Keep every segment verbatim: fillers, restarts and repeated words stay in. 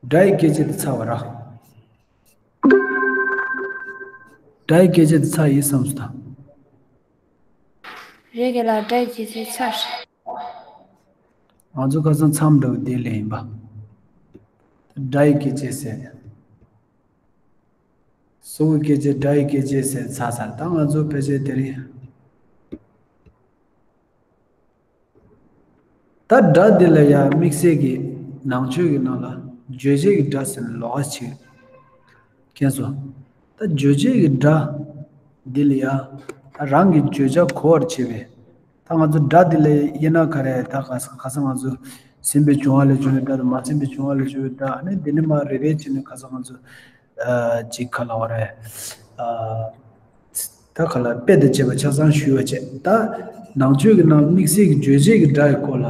སྒྲ་ཡི་སྐད་ཆ་དེ་ཚར་བ་ར། སྒྲ་ཡི་སྐད་ཆ་དེ་ཚར་ཡིན་བསམ་སོང་ད། རེད་གི་ལ། སྒྲ་ཡི་སྐད་ཆ་ཚར། ང་ཚོ་ཁ་སང་མཚམས་འདྲ་བོ་དེ་ལས་ཡིན་པ། སྒྲ་ཡི་སྐད་ཆ་ཟེར། གཟུགས་ཀྱི་སྐད་ཆ། སྒྲ་ཡི་སྐད་ཆ་ཟེར་ཚར་ཚར། ད་ང་ཚོ་ཕལ་ཆེར་དེ་རིང་། ད་སྒྲ་འདི་ལ་ཡང་དམིགས་བསལ་གྱི་ནང་ཆོས་ཀྱི་ནང་ལ་བརྗོད་བྱེད་ཀྱི་སྒྲ་ཟེར་ནས་ལོགས་ཀ་ཅིག་མཁྱེན་སོང་། ད་བརྗོད་བྱེད་ཀྱི་སྒྲ་འདི་ལ་ཡང་རང་གི་བརྗོད་བྱ་གོ་བར་བྱེད་པའི། ད་ང་ཚོ་སྒྲ་འདི་ལ་དབྱེ་ན་ག་རེ། ད་ཁ་སང་ཁ་སང་ང་ཚོ་ཟིན་པའི་བྱུང་བ་ལས་བྱུང་བའི་སྒྲ་དང་མ་ཟིན་པའི་བྱུང་བ་ལས་བྱུང་བའི་སྒྲ། ཨ་ནི་འདི་ནི་མ་རེ་རེ་བྱས་ནས་ཁ་སང་ང་ཚོ་ཨ་ཅིག་ག་ལབ་དགོས་རེད། ཨ་ད་ག་ལ་དཔེ་དང་བཅས་པ་ཆ་ཚང་ཞུས་པ་བྱས། ད་ནང་ཆོས་ཀྱི་ནང་དམིགས་བསལ་གྱི་བརྗོད་བྱེད་ཀྱི་སྒྲ་ཡི་སྐོར་ལ་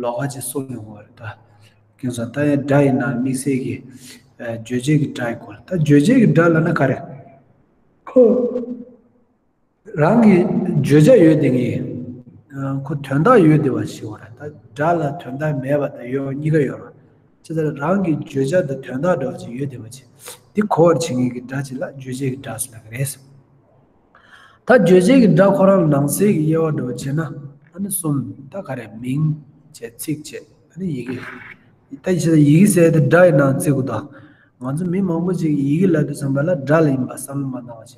ལོགས་ཀ་ཅིག་གསུངས་ཡོང་བ་རེད། ད་ཁྱེད་ཚོ་ད་ཡང་སྒྲ་ཡི་ནང་དམིགས་བསལ་གྱི་ཨ་བརྗོད་བྱེད་ཀྱི་སྒྲ་ཡི་སྐོར། ད་བརྗོད་བྱེད་ཀྱི་སྒྲ་ལབ་ན་ག་རེ། ཁོ་རང་གི་བརྗོད་བྱ་ཡོད་དེ་གི། ཨ་ཁོ་དོན་དག་ཡོད་དེ་བ་ཞིག་ཡོད་རེད། ད་སྒྲ་ལ་དོན་དག་མེད་པ་དང་ཡོད་པ་གཉིས་ཀ་ཡོད་རེད། ཅི་ལྟར་རང་གི་བརྗོད་བྱ་དང་དོན་དག་འདྲ་བ་ཅིག་ཡོད་དེ་བ་ཅིག་དེ་གོ་བར་བྱེད་མཁན་གྱི་སྒྲ་ཅིག་ལ་བརྗོད་བྱེད་ཀྱི་སྒྲ་ཟེར་ལབ་ཀྱི་རེད། ད་བརྗོད་བྱེད་ཀྱི་སྒྲ་ཁོ་རང་ནང་གསེས་ཀྱི་དབྱེ་བ་འདྲ་བ་བྱས་ན། ཨ་ནི་གསུམ། ད་ག་རེ། མིང་བྱས། ཚིག་བྱས། ཨ་ནི་ཡི་གེ། ད་ཡི་གེ་ཟེར་དེ་སྒྲ་ཡི་ནང་བརྩི་དགོས་དང་། ང་ཚོ་མི་མང་པོ་ཅིག་ཡི་གེ་ལབ་དུས་ཙམ་པ་ལ་སྒྲ་ལ་ཡིན་པ་བསམ་བློ་མ་བཏང་བ་བྱས།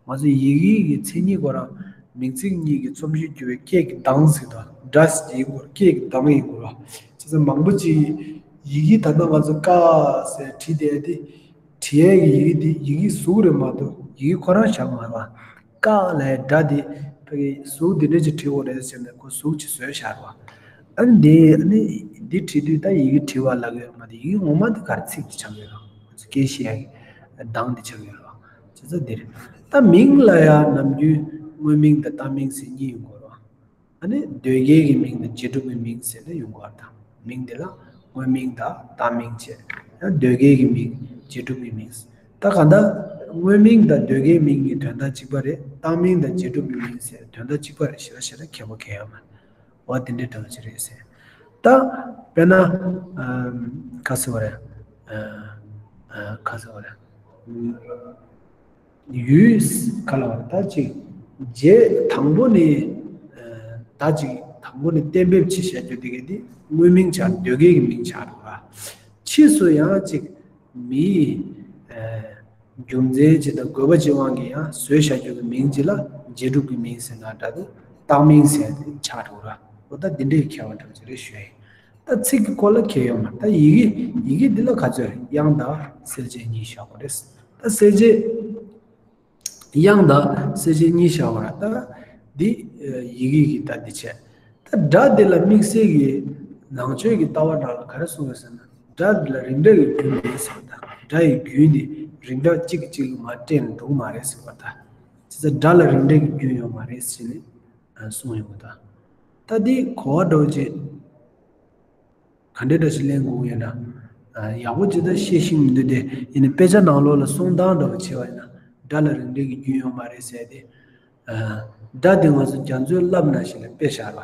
ང་ཚོ་ཡི་གེ་གི་མཚན་ཉིད་ཁོ་རང་མིང་ཚིག་གཉིས་ཀྱི་རྩོམ་གཞི་གྱུར་པའི་སྐད་ཀྱི་གདངས་ཟེར་དང་། སྒྲ་ཟེར་གྱི་ཡིན་སྐོར། སྐད་ཀྱི་གདངས་ཡིན་སྐོར་བ། བྱས་ཙང་མང་པོ་ཅིག་ཡི་གེ་ད་ལྟ་ང་ཚོ་ཀ་ཟེར་བྲིས་བསྡད་དེ། བྲིས་ཡས་ཀྱི་ཡི་གེ་འདི་ཡི་གེ་གཟུགས་རེད་མ་གཏོགས་ཡི་གེ་ཁོ་རང་བཞག་མ་རེད་བ། ཀ་ལབ་ཡས་སྒྲ་འདི་ཕ་གི་གཟུགས་འདི་འདྲ་ཅིག་བྲིས་དགོས་རེད་ཟེར་ནས་ཁོ་གཟུགས་ཅིག་བཟོས་བཞག་རེད་བ། ཨ་ནི་འདི་ཨ་ནི་འདི་བྲིས་དུས་ད་ཡི་གེ་བྲིས་པ་ལབ་ཀྱི་ཡོད་མ་རེད། ཡི་གེ་ངོ་མ་འདི་ག་རེ། ཚིག་ཅིག་ཆགས་ཀྱི་ཡོད་རེད། ང་ཚོ་སྐད་བཤད་ཡས་ཀྱི་གདངས་འདི་ཆགས་ཀྱི་ཡོད་རེད་བ། བྱས་ཙང་འདི་རེད། ད་མིང་ལ་ཡང་ནམ་རྒྱུན་དངོས་མིང་དང་བཏགས་མིང་ཟེར་གཉིས་ཡོང་གི་རེད་བ། ཨ་ནི་ཟློས་སྐྱེལ་གྱི་མིང་དང་རྗེས་གྲུབ་ཀྱི་མིང་ཟེར་ནས་ཡོང་གི་རེད། ད་མིང་འདི་ལ་དངོས་མིང་དང་བཏགས་མིང་བྱས། ཡང་ཟློས་སྐྱེལ་གྱི་མིང་། རྗེས་གྲུབ་ཀྱི་མིང་། ད་གང་ལྟར་དངོས་མིང་དང་ཟློས་སྐྱེལ་མིང་གི་དོན་དག་གཅིག་པ་རེད། བཏགས་མིང་དང་རྗེས་གྲུབ་ཀྱི་མིང་ཟེར་དོན་དག་གཅིག་པ་རེད། ཞེ་དྲག་ཞེ་དྲག་ཁྱད་པར་གང་ཡང་མེད། འོ་དེ་འདྲའི་འདྲ་བ་ཅིག་རེད་ཟེར། ད་དཔེར་ན་ཨམ་ག་ཟེར་བ་རེད། ཨ་ཨ་ག་ཟེར་བ་རེད། ཡུལ་ག་ལ་བ་ད་ཅིག་རྗེས་དང་པོ་ནི། ཨ་ད་ཅིག་དང་པོ་ནི་གཏན་འབེབས་བྱས་བཞག་རྒྱུ་དེ་ག་དེ་དངོས་མིང་ཆགས། ཟློས་སྐྱེལ་གྱི་མིང་ཆགས་འགྲོ་བ། ཕྱིས་སུ་ཡང་ཅིག་མིའི་ཨ་རྒྱུ་མཚན་ཅིག་དང་དགོས་པ་ཅིག་དབང་གིས་ཡང་བཟོས་བཞག་རྒྱུ་གི་མིང་ཅིག་ལ་རྗེས་གྲུབ་ཀྱི་མིང་ཟེར་ན་འདྲ་འདུག་བཏགས་མིང་ཟེར་དེ་ཆགས་འགྲོ་བ། འོ་ད་འདི་འདྲའི་ཁྱད་པར་འདྲ་བ་ཅིག་རེད་ཞུ་ཡ་ཡིན། ད་ཚིག་གི་སྐོར་ལ་ཁྱད་ཡོད་མ་རེད། ད་ཡི་གེ་ཡི་གེ་འདི་ལ་ག་ཚོད་རེད། དབྱངས་དང་གསལ་བྱེད་གཉིས་བཞག་དགོས་རེད། ད་གསལ་བྱེད། དབྱངས་དང་གསལ་བྱེད་གཉིས་བཞག་པ་ར། ད་འདི་ཡི་གེ་གི་ད་འདི་བྱས། ད་སྒྲ་འདི་ལ་དམིགས་བསལ་གྱི་ནང་ཆོས་ཀྱི་ལྟ་བ་ནང་ལ་ག་རེ་གསུངས་ཡོད་ཟེར་ན། སྒྲ་འདི་ལ་རིགས་འདྲ་གི་རྒྱུན་མེད་ཟེར་བ། ད་སྒྲ་ཡི་རྒྱུན་འདི་རིགས་འདྲ་གཅིག་གིས་གཅིག་ལ་མར་སྤྲད་ན་འགྲིག་མ་རེད་ཟེར་བ། ད་བྱས་ཙང་སྒྲ་ལ་རིགས་འདྲ་གི་རྒྱུན་ཡོད་མ་རེད་ཟེར་ནས་གསུངས་ཡོང་གི། ད་ད་འདི་གོ་བ་འདྲ་བོ་ཅིག་ག་འདྲ་འདྲ་ཞིག་ལེན་དགོས་ཡོད་ན། ཡག་པོ་ཅིག་ད་ཤེས་ཤེས་མི་འདུག་དེ་ཡིན་ན་དཔེ་ཆ་ནང་ལོགས་ལ་གསུང་སྟངས་འདྲ་བོ་བྱས་པ་ཡིན་ན། སྒྲ་ལ་རིགས་འདྲ་གི་རྒྱུན་ཡོད་མ་རེད་ཟེར་ཏེ། སྒྲ་དེ་ང་ཚོ་རྒྱ་མཚོའི་རླབས་ནང་བཞིན་ལ་དཔེ་བཞག་ལ།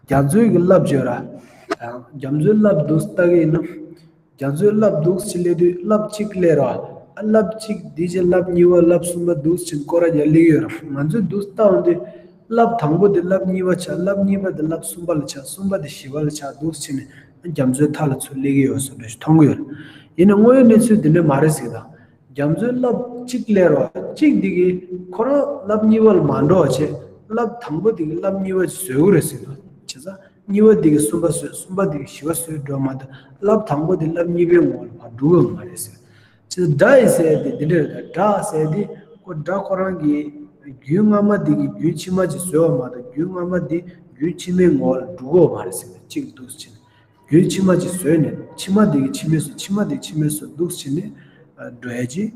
རྒྱ་མཚོའི་གི་རླབས་བརྗོད་ར། རྒྱ་མཚོའི་རླབས་འདུག་ལྟ་གི་ཡིན་ན། རྒྱ་མཚོའི་རླབས་འདུག་ཅིག་སླེབས་དུས་རླབས་གཅིག་སླེབས་ར། ཨ་རླབས་གཅིག་དེ་རྗེས་རླབས་གཉིས་པ་རླབས་གསུམ་པ་འདུག་ཅིག་སྐོར་ར་རྒྱག་སླེབས་ཀྱི་ཡོད་ར། ང་ཚོས་འདུག་ལྟ་འོང་དུས། རླབས་དང་པོ་དེ་རླབས་གཉིས་པ་ཆགས། རླབས་གཉིས་པ་དེ་རླབས་གསུམ་པ་ལ་ཆགས། གསུམ་པ་དེ་བཞི་པ་ལ་ཆགས། འདུག་ཕྱིན་ནས་རྒྱ་མཚོའི་མཐའ་ལ་ཚུར་སླེབས་ཀྱི་ཡོད་བཟོ་འདྲ་ཞིག་མཐོང་གི་ཡོད། ཡིན་ནའི་དངོས་ཡོད་གནས་ཚུལ་དེ་འདྲ་མ་རེད་ཟེར་གི། ད་རྒྱ་མཚོའི་རླབས་གཅིག་སླེབས་ར་གཅིག་འདི་གིས་ཁོ་རང་རླབས་གཉིས་པ་ལ་མ་འགྲོ་བ་བྱས། རླབས་དང་པོ་དེ་གིས་རླབས་གཉིས་པ་ཅིག་བཟོ་གི་རེད་ཟེར་གི། བྱས་ཙང་གཉིས་པ་འདི་གིས་གསུམ་པ་བཟོས། གསུམ་པ་འདི་གིས་བཞི་པ་བཟོས་འགྲོ་མ་གཏོགས་རླབས་དང་པོ་དེ་རླབས་གཉིས་པའི་ངོ་ལ་མར་འགྲོ་གི་མ་རེད་ཟེར། ཅེས་སྒྲ་ཡི་ཟེར་དེ་འདི་འདྲ་རེད། ད་སྒྲ་ཟེར་དེ་ཁོ་སྒྲ་ཁོ་རང་གི་རྒྱུན་སྔ་མ་དེ་གི་རྒྱུན་ཕྱི་མ་ཅིག་བཟོས་པ་མ་གཏོགས། རྒྱུན་སྔ་མ་དེ་རྒྱུན་ཕྱི་མའི་ངོ་བོ་ལ་འགྲོ་གི་ཡོད་མ་རེད་ཟེར། གཅིག་འདུག་ཕྱིན། རྒྱུན་ཕྱི་མ་ཅིག་བཟོས་ནས་ཕྱི་མ་དེ་གི་ཕྱི་མའི་སུ་ཕྱི་མ་དེ་གི་ཕྱི་མའི་སུ་འདུག་ཕྱིན་ནས་འགྲོ་ཡ་ཅིག་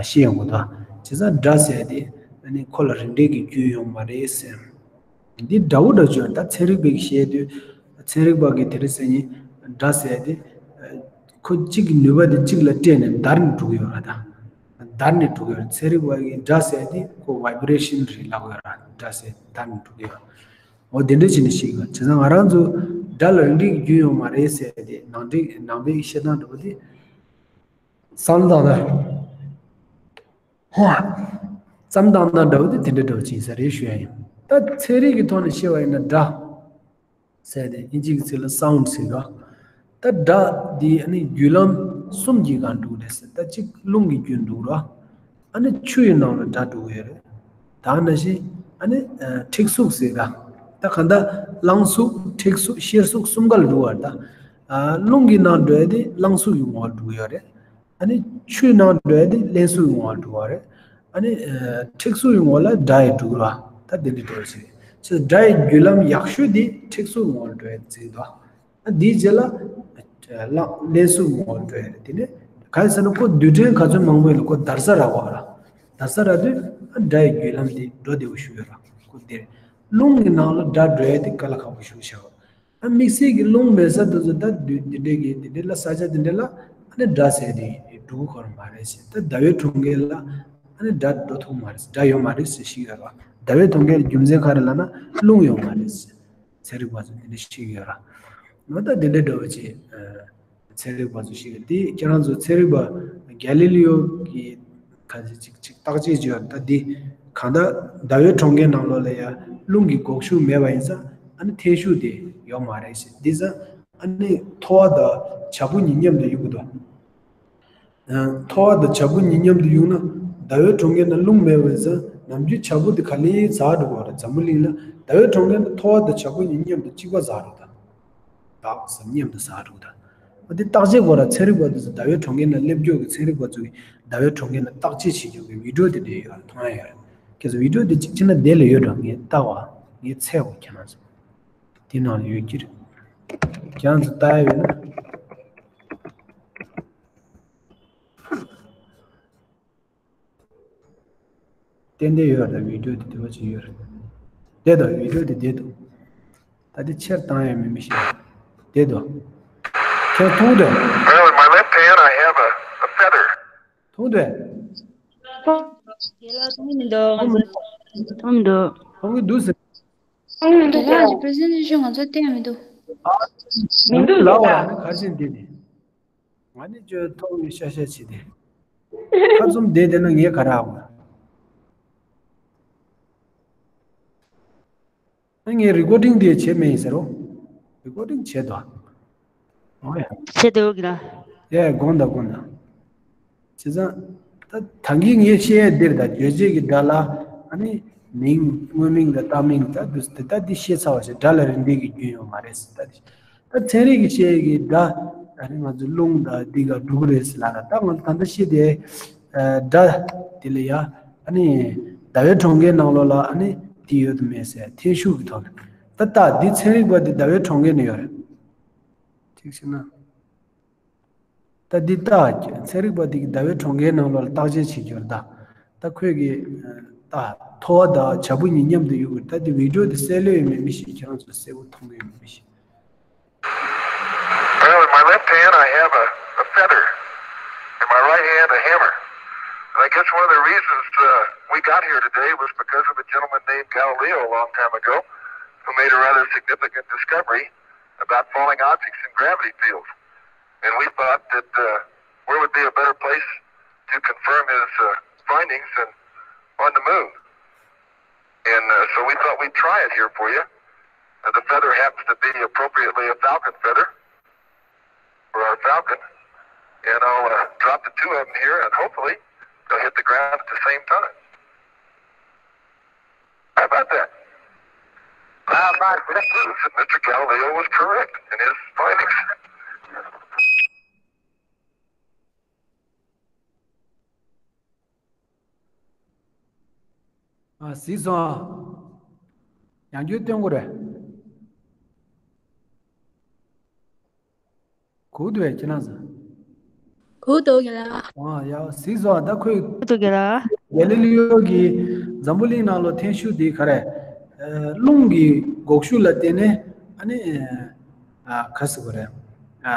ཤེས་ཡོང་གི་འདུག་བྱས་ཙང་སྒྲ་ཟེར་དེ་ཨ་ནི་ཁོ་ལ་རིགས་འགྲེ་གི་རྒྱུན་ཡོད་མ་རེད་ཟེར། འདི་འདྲ་བོ་འདྲ་བྱུང་། ད་ཚན་རིག་པས་བཤད་དུས། ཚན་རིག་པ་གིས་དེ་རིང་སང་ཉིན་སྒྲ་ཟེར་དེ་ཁོ་གཅིག་གི་ནུས་པ་དེ་གཅིག་ལ་སྤྲད་ནས་བརྡར་ནས་འགྲོ་གི་ཡོད་ར། ད་བརྡར་ནས་འགྲོ་གི་ཡོད་ར། ཚན་རིག་པ་གིས་སྒྲ་ཟེར་དེ་ཁོ་ཝའི་བྷི་རེ་ཤན་རེད་ལབ་ཀྱི་ཡོད་ར། སྒྲ་ཟེར་བརྡར་ནས་འགྲོ་གི་ཡོད་ར། འོ་དེ་འདྲ་བྱས་ནས་ཤེས་དགོས། བྱས་ཙང་ང་རང་ཚོ་སྒྲ་ལ་རིགས་འགྲེ་གི་རྒྱུན་ཡོད་མ་རེད་ཟེར་དེ་ནང་འགྲེལ་ནང་པའི་བཤད་སྟངས་འདྲ་བོ་དེ། བསམ་བློ་བཏང་ན། ཧོ། བསམ་བཏང་ན་འདྲ་བོ་དེ་དེ་འདྲ་འདྲ་བོ་ཅིག་ཡིན་ས་རེད་ཞུ་ཡ་ཡིན། ད་ཚན་རིག་གི་ཐོག་ནས་བཤད་པ་ཡིན་ན་སྒྲ་ཟེར་ཏེ་དབྱིན་ཇིའི་ཚིག་ལ་སའུན་ཌི་ཟེར་ར། ད་སྒྲ་འདི་ཨ་ནི་བརྒྱུད་ལམ་གསུམ་གྱི་སྒང་འགྲོ་གི་རེད་ཟེར། ད་གཅིག་རླུང་གི་བརྒྱུད་འགྲོ་གི་ར། ཨ་ནི་ཆུ་ཡི་ནང་ལ་སྒྲ་འགྲོ་གི་ཡོད་རེད། ད་ནང་བཞིན་ཨ་ནི་ཨ་མཁྲེགས་གཟུགས་ཟེར་ར། ད་གང་ལྟར་རླུང་གཟུགས་མཁྲེགས་གཟུགས་གཤེར་གཟུགས་གསུམ་ཀ་ལ་འགྲོ་བ་རེད། ད་ཨ་རླུང་གི་ནང་འགྲོ་ཡ་དེ་རླུང་གཟུགས་ཀྱི་ངོ་བོར་འགྲོ་གི་ཡོད་རེད། ཨ་ནི་ཆུའི་ནང་འགྲོ་ཡ་དེ་རླན་གཟུགས་ཀྱི་ངོ་བོར་འགྲོ་བ་རེད། ཨ་ནི་ཨ་མཁྲེགས་གཟུགས་ཀྱི་ངོ་ལ་སྒྲ་ཡི་འགྲོ་གི་ར། ད་དེ་འདྲ་འགྲོ་ཟེར། ཅེས་སྒྲ་ཡི་བརྒྱུད་ལམ་ཡག་ཤོས་དེ་མཁྲེགས་གཟུགས་ངོ་བོར་འགྲོ་ཡ་ཟེར་འདུག་ཨ་འདིའི་རྗེས་ལ་ལ་ལན་སུ་ངོ་བོར་འགྲོ་ཡ་རེད། དེ་ནས་གང་ཡིན་ཟེར་ན་ཁོ་རྡུལ་ཕྲན་ག་ཚོད་མང་པོ་ཡིན་ལ་ཁོ་འདར་ས་རག་པ་ར། འདར་ས་རག་དུས་ཨ་སྒྲ་ཡི་བརྒྱུད་ལམ་དེ་འགྲོ་བདེ་བོ་ཞིག་ཡོད་ར། ཁོ་དེར་རླུང་གི་ནང་ལ་སྒྲ་འགྲོ་ཡ་དེ་དཀའ་ལས་ཁག་པོ་ཞིག་བྱ་བ། ཨ་དམིགས་བསལ་གྱི་རླུང་མེད་ས་དེ་ཚོ་ད་དུས་འདི་འདྲའི་གི་འདི་འདྲའི་ལ་ས་ཆ་འདི་འདྲའི་ལ་ཨ་ནི་སྒྲ་ཟེར་དེ་འགྲོ་གི་ཁོ་རང་མ་རེད་ཟེར། ད་ཟླ་བའི་གྲོང་ཁྱེར་ལ་ཨ་ནི་སྒྲ་འགྲོ་ཐུབ་མ་རེད་ཟེར། སྒྲ་ཡོད་མ་རེད་ཟེར་ཞིག་ཡོད་ར། ཟླ་བའི་གྲོང་ཁྱེར་རྒྱུ་མཚན་ག་རེ་ལབ་ན་རླུང་ཡོད་མ་རེད་ཟེར། ཚན་རིག་པ་ཚོ་འདི་འདྲ་ཞིག་ཡོད་ར། ང་ད་འདི་འདྲ་འདྲ་བོ་ཅིག་ཨ་ཚན་རིག་པ་ཚོ་ཞིག་གིས་འདི་ཁྱེད་རང་ཚོ་ཚན་རིག་པ་གྷེ་ལི་ལི་ཡོ་གི་ག་ཚོད་ཅིག་ཅིག་བརྟག་དཔྱད་བྱས་ཡོད་ད། འདི་གང་ལྟར་ཟླ་བའི་གྲོང་ཁྱེར་ནང་ལོགས་ལ་ཡ་རླུང་གི་འགོག་ཤུགས་མེད་པ་ཡིན་ཙང་ཨ་ནི་ཐན་ཤུགས་དེ་ཡོད་མ་རེད་ཟེར། འདི་ཙང་ཨ་ནི་ཐོ་བ་དང་བྱ་སྤུ་གཉིས་མཉམ་དུ་གཡུག་གི་འདུག་ཐོ་བ་དང་བྱ་སྤུ་གཉིས་མཉམ་དུ་གཡུག་ན་ཟླ་བའི་གྲོང་ཁྱེར་ན་རླུང་མེད་པ་ཡིན་ཙང་ནམ་རྒྱུན་བྱ་སྤུ་དེ་ག་ལེ་འཛག་འགྲོ་གི་རེད། འཛམ་བུ་གླིང་ལ་ཟླ་བའི་གྲོང་ཁྱེར་ན་ཐོ་བ་དང་བྱ་སྤུ་གཉིས་མཉམ་དུ་གཅིག་པ་འཛག་འགྲོ་ད། འདག་ཟེར་མཉམ་དུ་ཟག་འགྲོ་ད། འོ་དེ་བརྟག་དཔྱད་དགོས་ར། ཚན་རིག་པ་དེ་ཚོ་ཟླ་བའི་གྲོང་ཁྱེར་ན་སླེབས་མགྱོགས་ཀྱི་ཚན་རིག་པ་ཚོ་གིས་ཟླ་བའི་གྲོང་ཁྱེར་ན་བརྟག་དཔྱད་བྱེད་མགྱོགས་ཀྱི་བི་ཌིའོ་དེ་འདྲ་ཡོད་ར། མཐོང་ཡ་ཡོད་ར། ཁྱེད་ཚོ་བི་ཌིའོ་དེ་གཅིག་ཁྱེད་རང་དེ་ལ་ཡོད་ར། ངས་ལྟ་བ་ངས་འཚོལ་བ་ཁྱེད་རང་ཚོ་དེ་ནང་ལ་ཡོད་ཀྱི་རེད། ཁྱེད་རང་ཚོ་ལྟ་ཡ་ཡོད་ན། ཏན་ཏན་ཡོད་རེད། བི་ཌིའོ་དེ་དེ་བ་ཅིག་ཡོད་རེད། བསྡད་དོ། བི་ཌིའོ་དེ་བསྡད་དོ། ད་དེ་ཆེར་བཏང་ཡ་མི་མི་ཤེས། བསྡད་དོ། ཁྱེད་མཐོང་དོ། Well, in my left hand, I have a, a feather. མཐོང་དོ། རྒན་ལགས་མཐོང་མི་འདུག་མཐོང་མི་འདུག་མཐོང་མི་འདུག་མཐོང་གི་འདུག་ཟེར། རྒན་ལགས་ཀྱི་པི་རི་སེན་ཊེ་ཤན་ང་ཚོ་བསྟན་མི་འདུག་མི་འདུག་ལབ་པ་ལ་ནི་གར་ཕྱིན་བསྡད་ནས། ང་ནི་ཅོ་ཐོག་ནས་ཤ་ཤ་བྱས་ཏེ། ཁ་བཙུམ་བསྡད་བསྡད་ན་ངས་ག་རེ་ཧ་གོ། ཨ་ངས་རི་ཀོར་ཌིང་དེ་བྱས་མེད་ཡིན་ཟེར་རོ། རི་ཀོར་ཌིང་བྱས་འདུག་འོ་ཡ། བྱས་འདུག་གི་ལ། ཡ་དགོངས་དག་དགོངས་དག་བྱས་ཙང་། ད་ད་གིན་ངས་བཤད་ཡས་འདིར་ད་རྗོད་བྱེད་ཀྱི་སྒྲ་ལ་ཨ་ནི་མིང་དངོས་མིང་དང་བཏགས་མིང་ད་དུ་དེ་ད་འདི་བཤད་ཚར་བ་ཞིག་སྒྲ་ལ་རིགས་འགྲེ་གི་རྒྱུན་ཡོད་མ་རེད་ཟེར། ད་འདི་ད་ཚན་རིག་གི་བཤད་ཡས་ཀྱི་སྒྲ་ད་རིང་ང་ཚོ་རླུང་དང་འདི་ག་འགྲོ་གི་རེད་ཟེར་ལ་ད་ང་ཚོ་ད་ལྟ་བཤད་དེ་སྒྲ་དེ་ལ་ཡ་ཨ་ནི་ཟླ་བའི་གྲོང་ཁྱེར་ནང་ལོགས་ལ་ཨ་ནི་དེ་ཡོད་དམ་མེད་ཟེར་ཐན་ཤུགས་ཀྱི་ཐོག་ནས་ད་ལྟ་འདི་ཚན་རིག་པ་འདི་ཟླ་བའི་གྲོང་ཁྱེར་ནས་ཡོད་རེད། ཅིག་བྱས་ན། ད་འདི་ལྟ་ཚན་རིག་པ་འདི་གིས་ཟླ་བའི་གྲོང་ཁྱེར་ནང་ལོགས་ལ་བརྟག་དཔྱད་བྱེད་རྒྱུར་ད། ད་ཁོས་ཀྱིས་ད་ཐོ་བ་དང་བྱ་སྤུ་གཉིས་མཉམ་དུ་གཡུག་གི་ད་འདི་བི་ཌིའོ་འདི་གསལ་ལོས་ཡོད་མེད་མི་ཤེས། ཁྱེད་རང་ཚོ་གསལ་པོ་མཐོང་གི་ཡོད་མེད་མི་ཤེས། Well, in my left hand, I have a, a feather. In my right hand, a hammer. And I guess one of the reasons uh, we got here today was because of a gentleman named Galileo a long time ago who made a rather significant discovery about falling objects in gravity fields. And we thought that uh, where would be a better place to confirm his uh, findings than on the moon? And uh, so we thought we'd try it here for you. Uh, the feather happens to be appropriately a falcon feather for our falcon. And I'll uh, drop the two of them here, and hopefully they'll hit the ground at the same time. How about that? How about that? That proves that Mister Galileo was correct in his findings. ཨ་གཟིགས་སོང་། ཡང་བསྐྱར་སྟོན་དགོས་རེད། གོ་འདུག་པས་ཁྱེད་རང་ཚོ། གོ་འདུག་གི་ལ། ཨ་ཡ་གཟིགས་སོང་། ད་ཁོས་གོ་འདུག་གི་ལ། གྷེ་ལི་ལི་ཡོ་གིས་འཛམ་བུ་གླིང་ནང་ལོགས་ཐན་ཤུགས་དེ་ག་རེ། ཨ་རླུང་གི་འགོག་ཤུགས་ལ་བརྟེན་ནས་ཨ་ནི་ཨ་ག་ཟེར་དགོས་རེད། ཨ་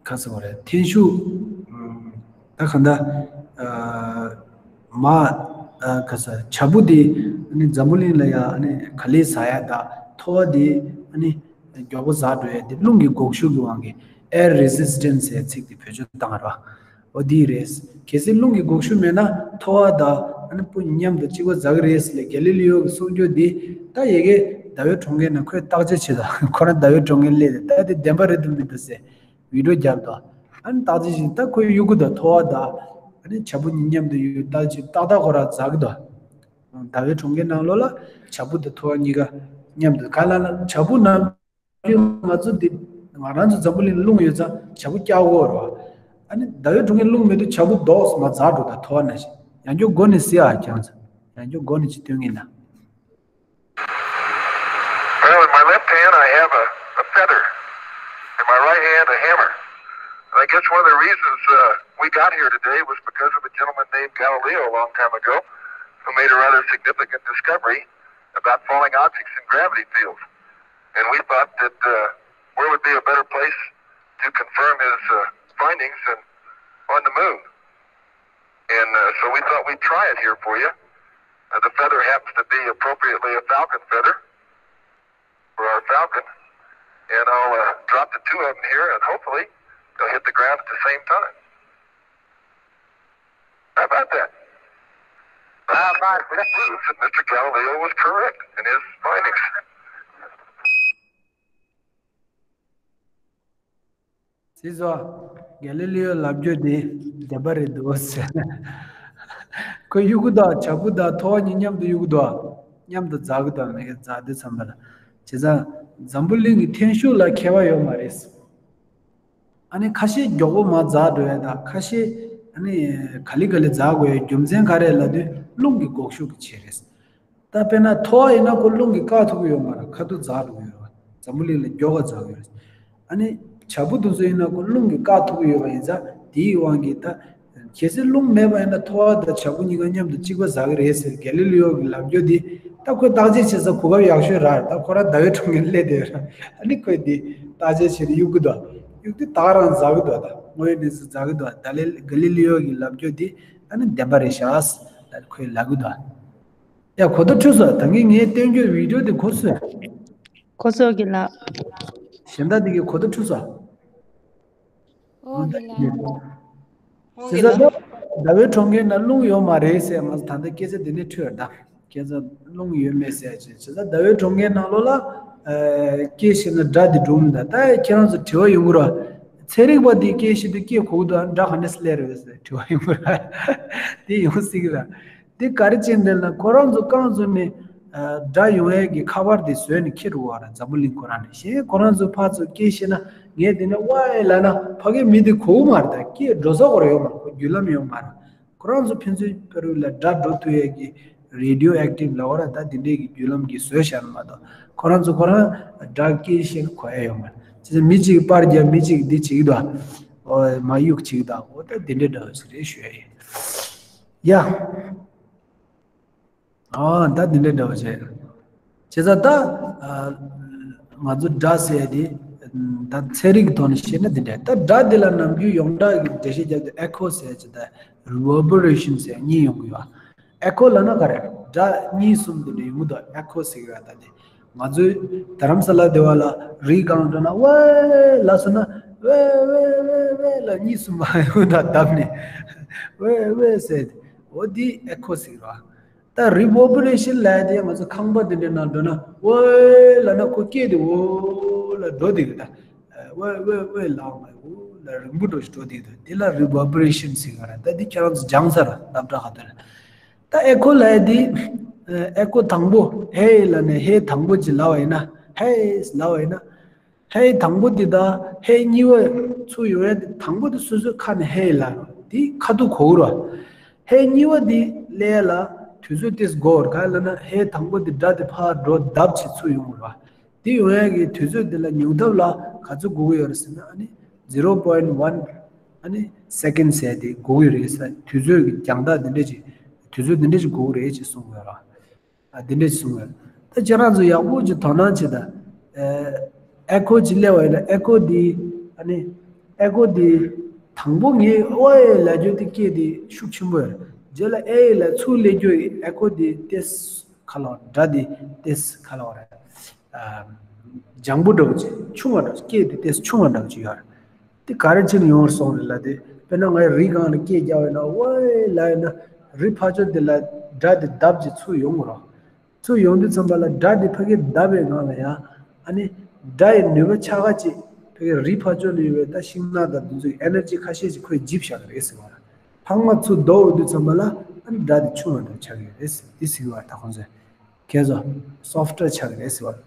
ག་ཟེར་དགོས་རེད། ཐན་ཤུགས་ཨ་ད་གང་ལྟར་ཨ་མ་ཨ་ག་ཟེར་བྱ་སྤུ་དེ་ཨ་ནི་འཛམ་བུ་གླིང་ལ་ཡ་ཨ་ནི་ག་ལེར་ཟག་ཡ་ད་ཐོ་བ་དེ་ཨ་ནི་མགྱོགས་པོ་ཟག་འགྲོ་ཡ་དེ་རླུང་གི་འགོག་ཤུགས་ཀྱི་དབང་གིས་air resistance ཟེར་ཚིག་དེ་བེད་སྤྱོད་བཏང་ར། འོ་འདི་རེད། གལ་སྲིད་རླུང་གི་འགུག་ཤུགས་མེད་ན་ཐོ་བ་དང་ཨ་ནི་སྤུ་གཉིས་མཉམ་དུ་གཅིག་པ་འཛག་གི་རེད་ཟེར་ལས་གྷེ་ལི་ལི་ཡོ་གི་གསུང་རྒྱུ་འདི་ད་ཡ་གི་ཟླ་བའི་གྲོང་ཁྱེར་ནང་ཁོས་བརྟག་དཔྱད་བྱེད་དང་ཁོ་རང་ཟླ་བའི་གྲོང་ཁྱེར་སླེབས་ཏེ་ད་དེ་བདེན་པ་རེད་དམ་མི་འདུག་ཟེར་བི་ཌིའོ་བརྒྱབ་དང་ཨ་ནི་བརྟག་དཔྱད་བྱེད་ད་ཁོས་གཡུག་གུ་དང་ཐོ་བ་དང་ཨ་ནི་བྱ་སྤུ་གཉིས་མཉམ་དུ་གཡུག་བརྟག་དཔྱད་ཏག་ཏག་ཁོ་རང་འཛག་གི་འདུག་ཟླ་བའི་གྲོང་ཁྱེར་ནང་ལོགས་ལ་བྱ་སྤུ་དང་ཐོ་བ་གཉིས་ཀ་མཉམ་དུ་ག་ལ་ལ་བྱ་སྤུ་ནང་ང་ཚོ་འདི་ང་རང་ཚོ་འཛམ་བུ་གླིང་རླུང་ཡོད་ཙང་བྱ་སྤུ་བཀྱག་དགོས་རེད་བ། ཨ་ནི་ཟླ་བའི་གྲོང་ཁྱེར་རླུང་མེད་དུས་བྱ་སྤུ་རྡོག་མ་འཛག་འགྲོ་ད་ཐོ་བ་ནང་བཞིན། ཡང་བསྐྱར་མགོ་ནས་གཟིགས་ཨ་ཁྱེད་རང་ཚོ། ཡང་བསྐྱར་མགོ་ནས་ཅིག་སྟོན་གྱིན་ན། Well, in my left hand, I have a, a feather. In my right hand, a hammer. And I guess one of the reasons uh, we got here today was because of a gentleman named Galileo a long time ago who made a rather significant discovery about falling objects in gravity fields. And we thought that uh, where would be a better place to confirm his uh, findings than on the moon? And uh, so we thought we'd try it here for you. Uh, the feather happens to be appropriately a falcon feather for our falcon. And I'll uh, drop the two of them here, and hopefully they'll hit the ground at the same time. How about that? How about that? Proves that Mister Galileo was correct in his findings. སྲིད་ཟོ། གྷེ་ལི་ལི་ཡོ་ལབ་རྒྱུ་དེ་བདེན་པ་རེད་འདུག་ཟེར། ཁོས་གཡུག་གུ་དང་བྱ་སྤུ་དང་ཐོ་བ་གཉིས་མཉམ་དུ་གཡུག་གུ་དང་མཉམ་དུ་འཛག་གི་དང་མེད་ཀྱི་འཛག་དུས་ཙམ་པ་ལ། བྱས་ཙང་འཛམ་བུ་གླིང་གི་འཐེན་ཤུགས་ལ་ཁྱད་པར་ཡོད་མ་རེད། ཨ་ནི་ཁ་ཤས་མགྱོགས་པོ་མར་འཛག་འགྲོ་ཡ་དང་ཁ་ཤས་ཨ་ནི་ག་ལེ་ག་ལེ་འཛག་དགོས་ཡ་རྒྱུ་མཚན་ག་རེ་ལབ་དུས་རླུང་གི་འགུག་ཤུགས་ཀྱི་ཆེད་རེད། ད་དཔེར་ན་ཐོ་བ་ཡིན་ན་ཁོ་རླུང་གིས་བཀག་ཐུབ་ཀྱི་ཡོད་མ་རེད། ཁ་ཐུག་འཛག་འགྲོ་གི་ཡོད་རེད། འཛམ་བུ་གླིང་ལ་མགྱོགས་པ་འཛག་གི་ཡོད་རེད། ཨ་ནི་བྱ་སྤུ་དེ་ཚོ་ཡིན་ན་ཁོ་རླུང་གིས་བཀག་ཐུབ་ཀྱི་ཡོད་པ་ཡིན་ཙང་དེའི་དབང་གིས་ད་གལ་སྲིད་རླུང་མེད་པ་ཡིན་ན་ཐོ་བ་དང་བྱ་སྤུ་གཉིས་ཀ་མཉམ་དུ་གཅིག་པ་འཛག་གི་རེད་ཟེར་གྷེ་ལི་ལི་ཡོ་གི་ལབ་རྒྱུ་དེ་ད་ཁོས་བརྟག་དཔྱད་བྱེད་ས་གོ་སྐབས་ཡག་ཤོས་རག་རེད། ད་ཁོ་རང་ཟླ་བའི་གྲོང་ཁྱེར་སླེབས་བསྡད་ཡོད་རེད། ཨ་ནི་ཁོས་དེ་བརྟག་དཔྱད་བྱེད་དུ་གཡུག་གི་འདུག་གཡུག་དུས་ད་ག་རང་འཛག་གི་འདུག་ད་དངོས་ཡོད་གནས་ཚུལ་འཛག་གི་འདུག་ད་ལེ་གྷེ་ལི་ལི་ཡོ་གི་ལབ་རྒྱུ་དེ་ཨ་ནི་བདེན་པ་རེད་ཤག་ལ་ཁོས་ལབ་གི་འདུག་ཡ་གོ་བརྡ་འཕྲོད་སོང་། ད་གིན་ངས་སྟོན་རྒྱུའི་བི་ཌིའོ་དེ་གོ་སོང་། གོ་སོང་གི་ལགས། གཞན་དག་དེ་གིས་གོ་བརྡ་འཕྲོད་སོང་། ཨོ་གི་ལགས། ཨོ་གི་ལགས། བྱས་ཙང་ཟླ་བའི་གྲོང་ཁྱེར་ན་རླུང་ཡོད་མ་རེད་ཟེར་ང་ཚོ་ད་ལྟ་སྐད་ཆ་དེ་ནས་འཕྲོད་ད། བྱས་ཙང་རླུང་ཡོད་མེད་ཟེར་ཅིག་བྱས་ཙང་ཟླ་བའི་གྲོང་ཁྱེར་ནང་ལོགས་ལ་སྐད་བཤད་ན་སྒྲ་དེ་འགྲོ་མི་འདུག་ད་ཁྱེད་རང་ཚོ་དྲི་བ་ཡོང་གི་རེད། ཚན་རིག་པ་དེ་སྐད་བཤད་དུས་སྐད་གོ་གི་འདུག་སྒྲ་ག་ནས་སླེབས་རེད་ཟེར་དྲི་བ་ཡོང་གི་རེད། དེ་ཡོང་སྲིད་གི་རེད། འདི་ག་རེ་བྱས་འདི་ལ་ཁོ་རང་ཚོ་རྐང་བཙུགས་ནས་སྒྲ་ཡོང་ཡས་ཀྱི་ཁ་པར་དེ་བཟོས་ནས་འཁྱེར་འོ་ར་འཛམ་བུ་གླིང་ཁོ་རང་ནས་གཞན་ཁོ་རང་ཚོ་ཕར་ཚུར་སྐད་བཤད་ན་ངས་འདི་ནས་ཝའེ་ལབ་ན་ཕ་གི་མི་དེ་གོ་གི་མ་རེད། ད་སྐད་འགྲོ་ས་ཁོ་རང་ཡོད་མ་རེད། ཁོ་བརྒྱུད་ལམ་ཡོད་མ་རེད། ཁོ་རང་ཚོ་ཕན་ཚུན་བར་ལ་སྒྲ་འགྲོ་ཐུབ་ཡས་ཀྱི་རེ་ཌི་ཡོ་ཨེག་ཊིབ་ལབ་འོ་ར་ད་དེ་འདྲས་ཀྱི་བརྒྱུད་ལམ་གྱི་བཟོས་བཞག་ན་མ་གཏོགས་ཁོ་རང་ཚོ་ཁོ་རང་སྒྲ་སྐད་བཤད་ན་གོ་ཡས་ཡོད་མ་རེད། བྱས་ཙང་མི་གཅིག་གིས་པར་རྒྱབ་མི་གཅིག་གིས་འདི་བྱེད་ཀྱི་འདུག་ཨ། མ་གཡུག་བྱེད་ཀྱི་འདུག་འོ་ད་དེ་འདྲས་འདྲ་བ་ཞིག་རེད་ཞུ་ཡས་ཡིན། ཡ། ཨ་ད་འདི་འདྲ་འདྲ་བ་བྱས། བྱས་ཙང་ད་ཨ་ང་ཚོ་སྒྲ་ཟེར་དེ་ད་ཚན་རིག་གི་ཐོག་ནས་བཤད་ན་འདི་འདྲ། ད་སྒྲ་འདི་ལ་ནམ་རྒྱུན་ཡོངས་གྲགས་ཀྱི་འགྲེལ་བཤད་རྒྱབ་དུས་ཨེ་ཁོ་ཟེར་ཅིག་དང་རི་བར་བེ་རེ་ཤན་ཟེར་གཉིས་ཡོང་གི་ཡོད། ཨེ་ཁོ་ལབ་ན་ག་རེ། སྒྲ་གཉིས་གསུམ་འདི་འདྲ་ཡོང་གི་འདུག་ཨེ་ཁོ་ཟེར་གི་ཡོད། ད་དེ་ང་ཚོའི་རྡ་རམ་ས་ལ་སྡེ་བ་ལ་རི་སྒང་འགྲོ་ན་ཝེ་ལབ་སོང་ན་ཝེ་ཝེ་ཝེ་ཝེ་ལབ་གཉིས་གསུམ་མ་ཡོང་ད་བརྡབ་ནས་ཝེ་ཝེ་ཟེར་དེ་འོ་འདི་ཨེ་ཁོ་ཟེར་གི་རེད། ད་རི་བར་བེ་རེ་ཤན་ལབ་ཡ་དེ་ང་ཚོ་ཁང་པ་དེ་འདྲའི་ནང་འགྲོ་ན་ཝེ་ལབ་ན་ཁོ་སྐད་དེ་འོ་ལ་འགྲོ་བསྡད་གི་ད། ཝེ་ཝེ་ཝེ་ལབ་མ་འོ་ལ་རིང་པོ་འགྲོ་ཞིག་འགྲོ་བསྡད་གི་ད། དེ་ལ་རི་བར་བེ་རེ་ཤན་ཟེར་གི་རེད། ད་འདི་ཁྱེད་རང་ཚོ་སྦྱངས་ཚར་སློབ་གྲྭ་ཁ་ཐོན་ལ། ད་ཨེ་ཁོ་ལབ་ཡ་དེ་ཨེ་ཁོ་དང་པོ་ཧེ་ལབ་ནས་ཧེ་དང་པོ་ཅིག་ལབ་པ་ཡིན་ན་ཧེ་ལབ་པ་ཡིན་ན། ཧེ་དང་པོ་འདི་དང་ཧེ་གཉིས་པ་ཚུར་ཡོང་ཡ་དེ་དང་པོ་དེ་སོ་སོའི་ཁ་ནས་ཧེ་ལབ་རོགས། དེ་ཁ་ཐུག་གོ་རོགས། ཧེ་གཉིས་པ་འདི་སླེབས་ལ་དུས་ཚོད་ཏོག་ཙམ་འགོར་རོགས། ག་ལབ་ན་ཧེ་དང་པོ་འདི་སྒྲ་དེ་ཕར་འགྲོ་ལྡབ་ཅིག་ཚུར་ཡོང་རོགས། དེ་ཡོང་ཡ་གི་དུས་ཚོད་འདི་ལ་ཉུང་མཐའ་ལ་ག་ཚོད་འགོར་གི་ཡོད་རེད་ཟེར་ན་ཨ་ནི་zero point one ཨ་ནི་second ཟེར་དེ་འགོར་གི་རེད་ཟེར། དུས་ཚོད་ཀྱི་རྒྱང་ཐག་འདི་འདྲ་ཅིག་དུས་ཚོད་འདི་འདྲ་ཅིག་འགོར་གི་རེད་ཅེས་གསུངས་ཡོད་རེད། ཨ་འདི་འདྲ་གསུངས་ཡོད། ད་ཁྱེད་རང་ཚོ་ཡག་པོ་ཅིག་དོ་སྣང་བྱེད་དང་། ཨེ་ཁོ་ཅིག་སླེབས་པ་ཡིན་ན་ཨེ་ཁོ་འདི་ཨ་ནི་ཨེ་ཁོ་འདི་དང་པོ་ངས་ཨོ་ཨེ་ལབ་རྒྱུ་དེ་སྐད་དེ་ཤུགས་ཆེན་པོ་ཡོད་རེད། རྗེས་ལ་ཨེ་ལ་ཚུར་སླེབས་རྒྱུ་ཡི་ཨེ་ཁོ་འདི་ཏེས་ཁ་ལོ་སྒྲ་འདི་ཏེས་ཁ་ལོ་རེད། ཨ་ལྗང་པོ་འདྲ་བོ་ཅིག་ཆུང་བ་འདྲ་བོ་ཅིག་སྐད་དེ་ཏེས་ཆུང་བ་འདྲ་བོ་ཅིག་ཡོད་རེད། དེ་ག་རེ་བྱས་ནས་ཡོང་བར་སོང་རེད་ལབ་དེ་ དཔེར་ན་ངས་རི་སྒང་ལ་སྐད་རྒྱག་པ་ཡིན་ན་ཝེ་ལབ་ཡིན་ན་རི་ཕར་ཕྱོགས་དེ་ལ་སྒྲ་དེ་ལྡབ་ཀྱིས་ཚུར་ཡོང་གི་རེད། ཚུར་ཡོང་དུས་ཙམ་པ་ལ་སྒྲ་དེ་ཕ་གིར་ལྡབ་པའི་སྒང་ལ་ཡང་ཨ་ནི་སྒྲ་ཡི་ནུས་པ་ཆག་ཁ་ཅིག་ཕ་གིར་རི་ཕར་ཕྱོགས་ལ་ཡོད་པའི་ད་ཤིང་ནགས་དང་དེ་ཚོའི་ཨེ་ནར་ཇི་ཁ་ཤས་ཅིག་ཁོས་འཇིབ་བཞག་གི་རེད་ཟེར་བ་རེད། ལྷག་མ་ཚུར་ལྡོག་འོང་དུས་ཙམ་པ་ལ་ཨ་ནི་སྒྲ་དེ་ཆུང་བ་འདྲ་ཆགས་ཀྱི་རེད་ཟེར་དེ་ཟེར་བ་ད་ཁོང་ཚོས་ཁྱེད་ཚོ་སོཕ་ཊར་ཆགས་ཀྱི་རེད་ཟེར་བ།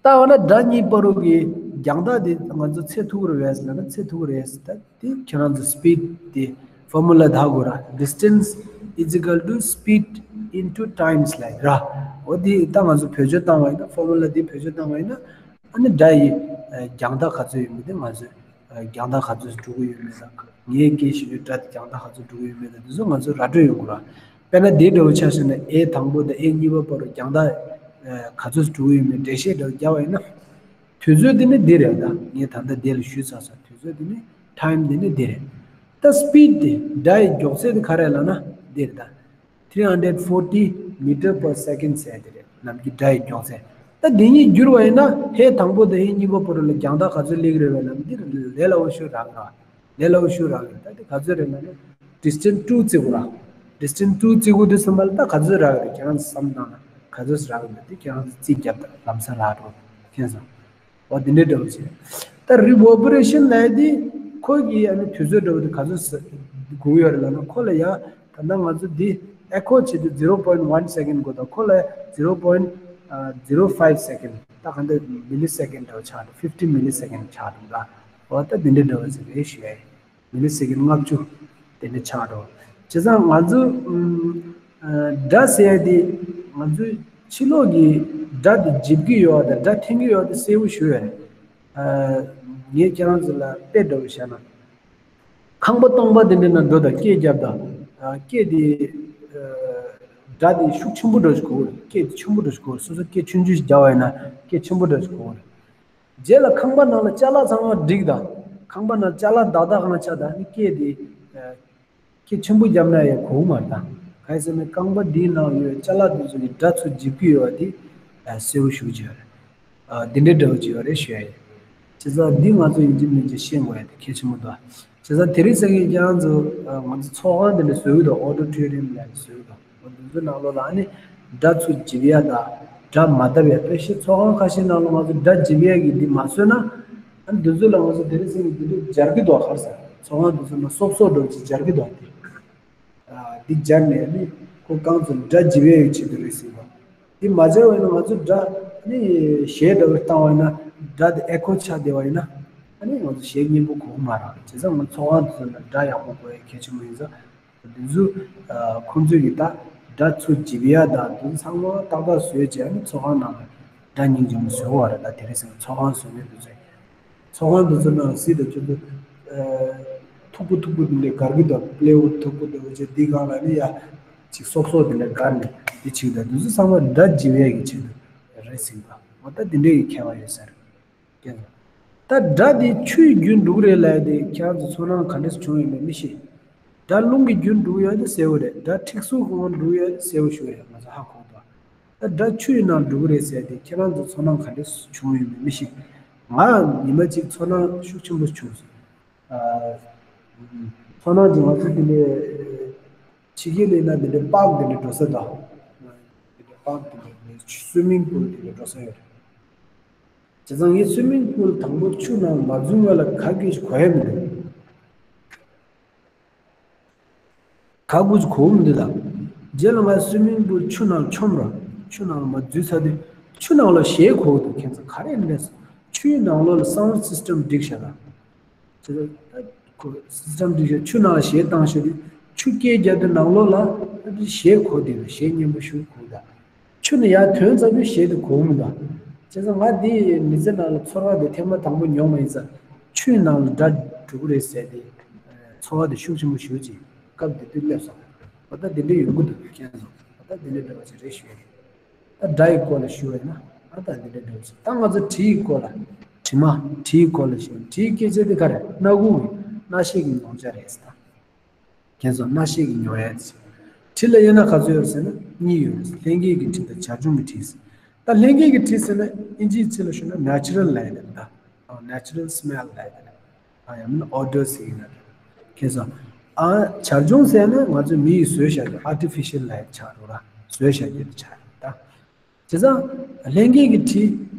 ད་འོ་ན་སྒྲ་གཉིས་བར་དུ་གི་རྒྱང་ཐག་དེ་ང་ཚོ་ཚད་ཐུབ་ཀྱི་རེད་པས་ལབ་ན་ཚད་ཐུབ་ཀྱི་རེད། ད་དེ་ཁྱེད་རང་ཚོ་སི་པིཌ་དེ་ཕོར་མུ་ལ་དག་དགོས་ར། Distance is equal to speed into times ལབ་ར། འོ་དེ་ད་ང་ཚོ་བེད་སྤྱོད་བཏང་བ་ཡིན་ན་ཕོར་མུ་ལ་དེ་བེད་སྤྱོད་བཏང་བ་ཡིན་ན་ཨ་ནི་སྒྲ་ཡི་རྒྱང་ཐག་ག་ཚོད་ཡོད་མེད་དེ་ང་ཚོས་རྒྱང་ཐག་ག་ཚོད་འགྲོ་གི་ཡོད་མེད་དང་ངའི་སྐད་ཤེས་ཡོན་སྒྲ་དེ་རྒྱང་ཐག་ག་ཚོད་འགྲོ་གི་ཡོད་མེད་དང་དེ་ཚོ་ང་ཚོས་ར་སྤྲོད་ཡོང་དགོས་ར། དཔེར་ན་དེ་འདྲ་བོ་ཆ་བཞག་ན་ཨེ་དང་པོ་དང་ཨེ་གཉིས་པ་བར་དུ་རྒྱང་ཐག་ག་ཚོད་འགྲོ་གི་ཡོད་མེད་འགྲེལ་བཤད་འདྲ་བོ་རྒྱག་པ་ཡིན་ན། དུས་ཚོད་འདི་ནི་འདི་རེད་ད། ངས་ད་ལྟ་འདི་ལ་ཞུས་ཚར་སོང་། དུས་ཚོད་འདི་ནི་ཊའིམ་འདི་ནི་འདི་རེད། ད་སི་པིཌ་དེ་སྒྲ་ཡི་མགྱོགས་ཚད་དེ་ག་རེ་ལབ་ན་འདི་རེད་ད། three hundred forty meter per second ཟེར་དེ་རེད། ནམ་རྒྱུན་སྒྲ་ཡི་མགྱོགས་ཚད། ད་འདི་གཉིས་བསྒྱུར་བ་ཡིན་ན་ཧེ་དང་པོ་དང་ཧེ་གཉིས་པ་བར་ལ་རྒྱང་ཐག་ག་ཚོད་སླེབས་ཀྱི་རེད་པས་ལབ་ན་འདི་ལས་སླ་བོ་ཤོས་རག་གི་རེད། ལས་སླ་བོ་ཤོས་རག་གི་རེད། ད་འདི་ག་ཚོད་རེད་ལབ་ན་distance two བརྩི་དགོས་ར། distance two བརྩི་དགོས་དུས་ཙམ་པ་ལ་ད་ག་ཚོད་རག་གི་རེད། ཁྱེད་རང་ཚོ་བསམ་བཏང་ན་ག་ཚོད་རག་གི་རེད། དེ་ཁྱེད་རང་ཚོ་རྩིས་རྒྱབ་དང་ལམ་སང་རག་འགྲོ། མཁྱེན་སོང་། འོ་དེ་འདྲའི་འདྲ་བོ་བྱས། ད་རི་ཝར་བ་རེ་ཤན་ལབ་ཡ་དེ་ཁོ་གི་ཨ་ནི་དུས་ཚོད་འདྲ་བོ་དེ་ག་ཚོད་ས་དགོས་ཡོད་རེད་ལབ་ན་ཁོ་ལ་ཡ་ད་ལྟ་ང་ཚོ་འདི་ཨེ་ཁོ་བྱེད་དུས་zero point one second དགོས་དང་ཁོ་ལ་zero point zero five second ད་ག་འདྲ་millisecond འདྲ་བོ་ཆགས་འདུག fifty millisecond ཆགས་འདུག་ད་འོ་ད་དེ་འདྲའི་འདྲ་བོ་ཞིག་རེད་ཞུ་ཡ་ཡིན། millisecond ལྔ་བཅུ་དེ་འདྲ་ཆགས་འགྲོ། བྱས་ཙང་ང་ཚོ་ཨམ་ཨ་སྒྲ་ཟེར་ཡ་དེ་ང་ཚོའི་ཕྱི་ལོགས་ཀྱི་སྒྲ་དེ་འཇིབ་ཀྱི་ཡོད་པ་དང་སྒྲ་འཐེན་གྱི་ཡོད་པ་དེ་གསལ་པོ་ཞུ་ཡ་རེད། ཨ་ངས་ཁྱེད་རང་ཚོ་ལ་དཔེ་འདྲ་བོ་བཤད་ན། ཁང་པ་སྟོང་པ་དེ་འདྲའི་ནང་འགྲོ་དང་སྐད་རྒྱབ་དང་ཨ་སྐད་དེ་ཨ་སྒྲ་དེ་ཤུགས་ཆེན་པོ་འདྲ་ཞིག་གོ་གི་རེད། སྐད་དེ་ཆེན་པོ་འདྲ་ཞིག་གོ་གི་རེད། སོ་སོ་སྐད་ཆུང་ཆུང་ཞིག་རྒྱག་པ་ཡིན་ན་སྐད་ཆེན་པོ་འདྲ་ཞིག་གོ་གི་རེད། རྗེས་ལ་ཁང་པ་ནང་ལ་ཅ་ལག་ཚང་མ་བསྒྲིགས་དང་། ཁང་པ་ནང་ཅ་ལག་བདག་བདག་གང་ཆགས་དང་ནི་སྐད་དེ་ཨ་སྐད་ཆེན་པོ་བརྒྱབ་ན་ཡང་གོ་གི་མ་རེད་ད། གང་ཡིན་ཟེར་ན་ཁང་པ་འདིའི་ནང་ཡོད་ཅ་ལག་འདི་ཚོ་གི་སྒྲ་ཚུར་འཇིབ་ཀྱི་ཡོད་པ་དེ་ཨ་གསལ་པོ་ཞེ་པོ་ཅིག་ཡོད་རེད། ཨ་འདི་འདྲའི་འདྲ་བོ་ཅིག་ཡོད་རེད་ཞུ་ཡ་ཡིན། བྱས་ཙང་འདི་ང་ཚོ་ཡིན་གཅིག་མིན་གཅིག་ཤེས་དགོས་ཡ་དེ་གལ་ཆེན་པོ་འདུག་བྱས་ཙང་དེ་རིང་སང་ཉིན་ཁྱེད་རང་ཚོ་ཨ་ང་ཚོ་ཚོགས་ཁང་འདི་འདྲ་བཟོས་ཀྱི་འདུག་ཨོ་ཌི་ཊོ་རི་ཡམ་ལ་བཟོས་ཀྱི་འདུག་འོ་འདི་ཚོའི་ནང་ལོགས་ལ་ཨ་ནི་སྒྲ་ཚུར་འཇིབ་ཡ་དང་སྒྲ་མ་བརྡབ་ཡ། དཔེ་བཞིན་ཚོགས་ཁང་ཁ་ཤས་ནང་ལ་ང་ཚོ་སྒྲ་འཇིབ་ཡ་གི་འདི་མ་བཟོས་ན་ཨ་ནི་འདི་ཚོ་ལ་ང་ཚོ་དེ་རིང་སང་ཉིན་འདི་འདྲ་སྦྱར་གི་འདུག་ག་རེ་ཟེར་ཚོགས་ཁང་འདི་ཚོ་ནང་སོབ་སོབ་འདྲ་བོ་ཅིག་སྦྱར་གི་འདུག་དེ། ཨ་འདི་སྦྱར་ནས་ཨ་ནི་ཁོ་རྐང་ཚོ་སྒྲ་འཇིབ་ཡ་ཡི་ཆེད་དུ་རེད་ཟེར་བ། འདི་མ་སྦྱར་བ་ཡིན་ན་ང་ཚོ་སྒྲ་ཨ་ནི་གཞས་འདྲ་བོ་བཏང་བ་ཡིན་ན་སྒྲ་དེ་ཨེ་ཁོ་ཆགས་བསྡད་པ་ཡིན་ན་ཨ་ནི་ང་ཚོ་གཞས་སྙན་པོ་གོ་གི་མ་རེད། བྱས་ཙང་ང་ཚོ་ཚོགས་ཁང་དེ་ཚོ་ནང་སྒྲ་ཡག་པོ་དགོས་ཡ་གལ་ཆེན་པོ་ཡིན་ཙང་། འདི་ཚོ་ཨ་ཁོང་ཚོས་ཀྱི་ད་སྒྲ་ཚུར་འཇིབ་ཡ་དང་འདི་ཚང་མ་ཏག་ཏག་བཟོས་བྱས་ནས་ཚོགས་ཁང་ནང་ལ་སྒྲ་སྙིང་རྗེ་མོ་བཟོས་པ་རེད། ད་དེ་རིང་སང་ཚོགས་ཁང་བཟོ་མཁན་འདི་ཚོས་ཚོགས་ཁང་འདི་ཚོ་ནང་སྲིད་དང་ཁྱོད་ཚོ་ཨ་མཐུག་པོ་མཐུག་པོ་འདི་འདྲའི་སྒར་གྱི་དང་པི་ལའེ་བུཌ་མཐུག་པོ་འདི་འོ་ཅེ་འདི་སྒང་ལ་ནི་ཡ་ཅིག་སོབ་སོབ་འདི་འདྲ་སྒར་ནས་འདི་ཅིག་དང་འདི་ཚོ་ཚང་མ་སྒྲ་འཇིབ་ཡ་གི་ཆེད་དུ་རེད་ཟིན་པ་འོ་ད་འདི་འདྲའི་གི་ཁྱད་པར་ཡོད་ས་རེད། ད་སྒྲ་དེ་ཆུ་ཡི་རྒྱུན་འགྲོ་གི་རེད་ལབ་ཡ་དེ་ཁྱེད་རང་ཚོ་ཚོར་སྣང་ག་འདྲས་བྱུང་ཡོད་མེད་མི་ཤེས། སྒྲ་རླུང་གི་རྒྱུན་འགྲོ་གི་ཡོད་དེ་གསལ་པོ་རེད། སྒྲ་འཁྲིག་སོགས་ཀྱི་དབང་འགྲོ་གི་ཡོད་དེ་གསལ་པོ་ཞུ་ཡ་ང་ཚོ་ཧ་གོ་འདུག་ད་སྒྲ་ཆུ་ཡི་ནང་འགྲོ་གི་རེད་ཟེར་ཡ་དེ་ཁྱེད་རང་ཚོ་ཚོར་སྣང་ག་འདྲས་བྱུང་ཡོད་མེད་མི་ཤེས། ང་ཉི་མ་གཅིག་ཚོར་སྣང་ཤུགས་ཆེན་པོ་བྱུང་སོང་། ཨ་ཚོར་སྣང་གཅིག་ང་ཚོ་དེ་འདྲའི་ཕྱི་རྒྱལ་ལ་ཡིན་ན་དེ་འདྲའི་པཱརྐ་དེ་འདྲའི་འགྲོ་ས་དང་། དེ་འདྲའི་པཱརྐ་དེ་འདྲའི་སུའི་མིང་པུལ་དེ་འདྲའི་འགྲོ་ས་ཡོད་རེད། བྱས་ཙང་ངས་སུའི་མིང་པུལ་དང་པོ་ཆུ་ནང་མ་འཛུལ་སྔོན་ལ་ག་གེ་ཞིག་གོ་ཡ་མི་འདུག་ག་གུ་ཞིག་གོ་མི་འདུག་ལ། རྗེས་ལ་ང་སུའི་མིང་པུལ་ཆུ་ནང་མཆོངས་ར། ཆུ་ནང་མ་འཛུལ་ཚར་དུས་ཆུ་ནང་ལ་གཞས་གོ་འདུག་ཁྱེད་ཚོ་ག་རེ་ཡིན་ནས་ཆུའི་ནང་ལོགས་ལ་སའུན་ཌི་སིས་ཊམ་བསྒྲིགས་བཞག་ལ། བྱས་ཙང་ཁོ་སིས་ཊམ་འདི་ཆུ་ནང་གཞས་བཏང་ཤོག་དུས་ཆུ་སྐད་རྒྱབ་དུས་ནང་ལོགས་ལ་ཨ་ནི་གཞས་གོ་བསྡད་རེད། གཞས་སྙན་པོ་ཞིག་གོ་ད། ཆུ་ནས་ཡར་ཐོན་ཚར་དུས་གཞས་དེ་གོ་མི་འདུག་བྱས་ཙང་ང་འདི་མི་ཚེ་ནང་ལ་ཚོར་བ་འདི་ཐེངས་མ་དང་པོ་མྱོང་བ་ཡིན་ཙང་ཆུའི་ནང་ལ་སྒྲ་འགྲོ་གི་རེད་ཟེར་ཏེ་ཚོར་བ་འདི་ཤུགས་ཆེན་པོ་ཞེ་པོ་ཅིག་སྐབས་དེ་དུས་སླེབས་སོང་། འོ་ད་འདི་འདྲ་ཡོང་གི་འདུག་མཁྱེན་སོང་། འོ་ད་འདི་འདྲ་འདྲ་བ་ཞིག་རེད་ཞུ་ཡ་ཡིན། ད་སྒྲ་ཡི་སྐོར་ལ་ཞུ་བ་ཡིན་ན་ཨ་ད་འདི་འདྲ་འདྲ་བ་ཞིག་ད་ང་ཚོ་དྲི་ཡི་སྐོར་ལ་དྲི་མ་དྲི་ཡི་སྐོར་ལ་ཞུ་བ་ཡིན། དྲི་ཡི་སྐད་ཆ་དེ་ག་རེ་སྣ་ཁུང་གི་རྣ་ཤེས་ཀྱི་མྱོང་བྱ་རེད་ཟེར་ད། ཁྱེད་ཚོ་རྣ་ཤེས་ཀྱི་མྱོང་ཡ་དེ། དྲི་ལ་དབྱེ་ན་ག་ཚོད་ཡོད་ཟེར་ན་གཉིས་ཡོད་རེད། ལྷན་སྐྱེས་ཀྱི་དྲི་དང་བྱ་སྒྲོམ་གྱི་དྲི་ཟེར། ད་ལྷན་སྐྱེས་ཀྱི་དྲི་ཟེར་ན་ཨིན་ཇིའི་ཚིག་ལ་ཞུས་ན་ནེ་ཅུ་རལ་ལབ་ཡ་དེ་རེད་ད། ནེ་ཅུ་རལ་སི་མེལ་ལབ་ཡ་དེ་རེད། ཡང་མིན་ན་ཨོ་ཌར་ཟེར་གྱི་ན་རེད། ཁྱེད་ཚོ། ཨ། བྱ་སྐྱུང་ཟེར་ན་ང་ཚོ་མི་ཡིས་བཟོས་བཞག་རྒྱུ། ཨར་ཊི་ཕི་ཤལ་ལབ་ཡག་ཆགས་འགྲོ་ར། བཟོས་བཞག་རྒྱུ་དེ་ཆགས་རེད་ད། བྱས་ཙང་ལྷན་སྐྱེས་ཀྱི་དྲི།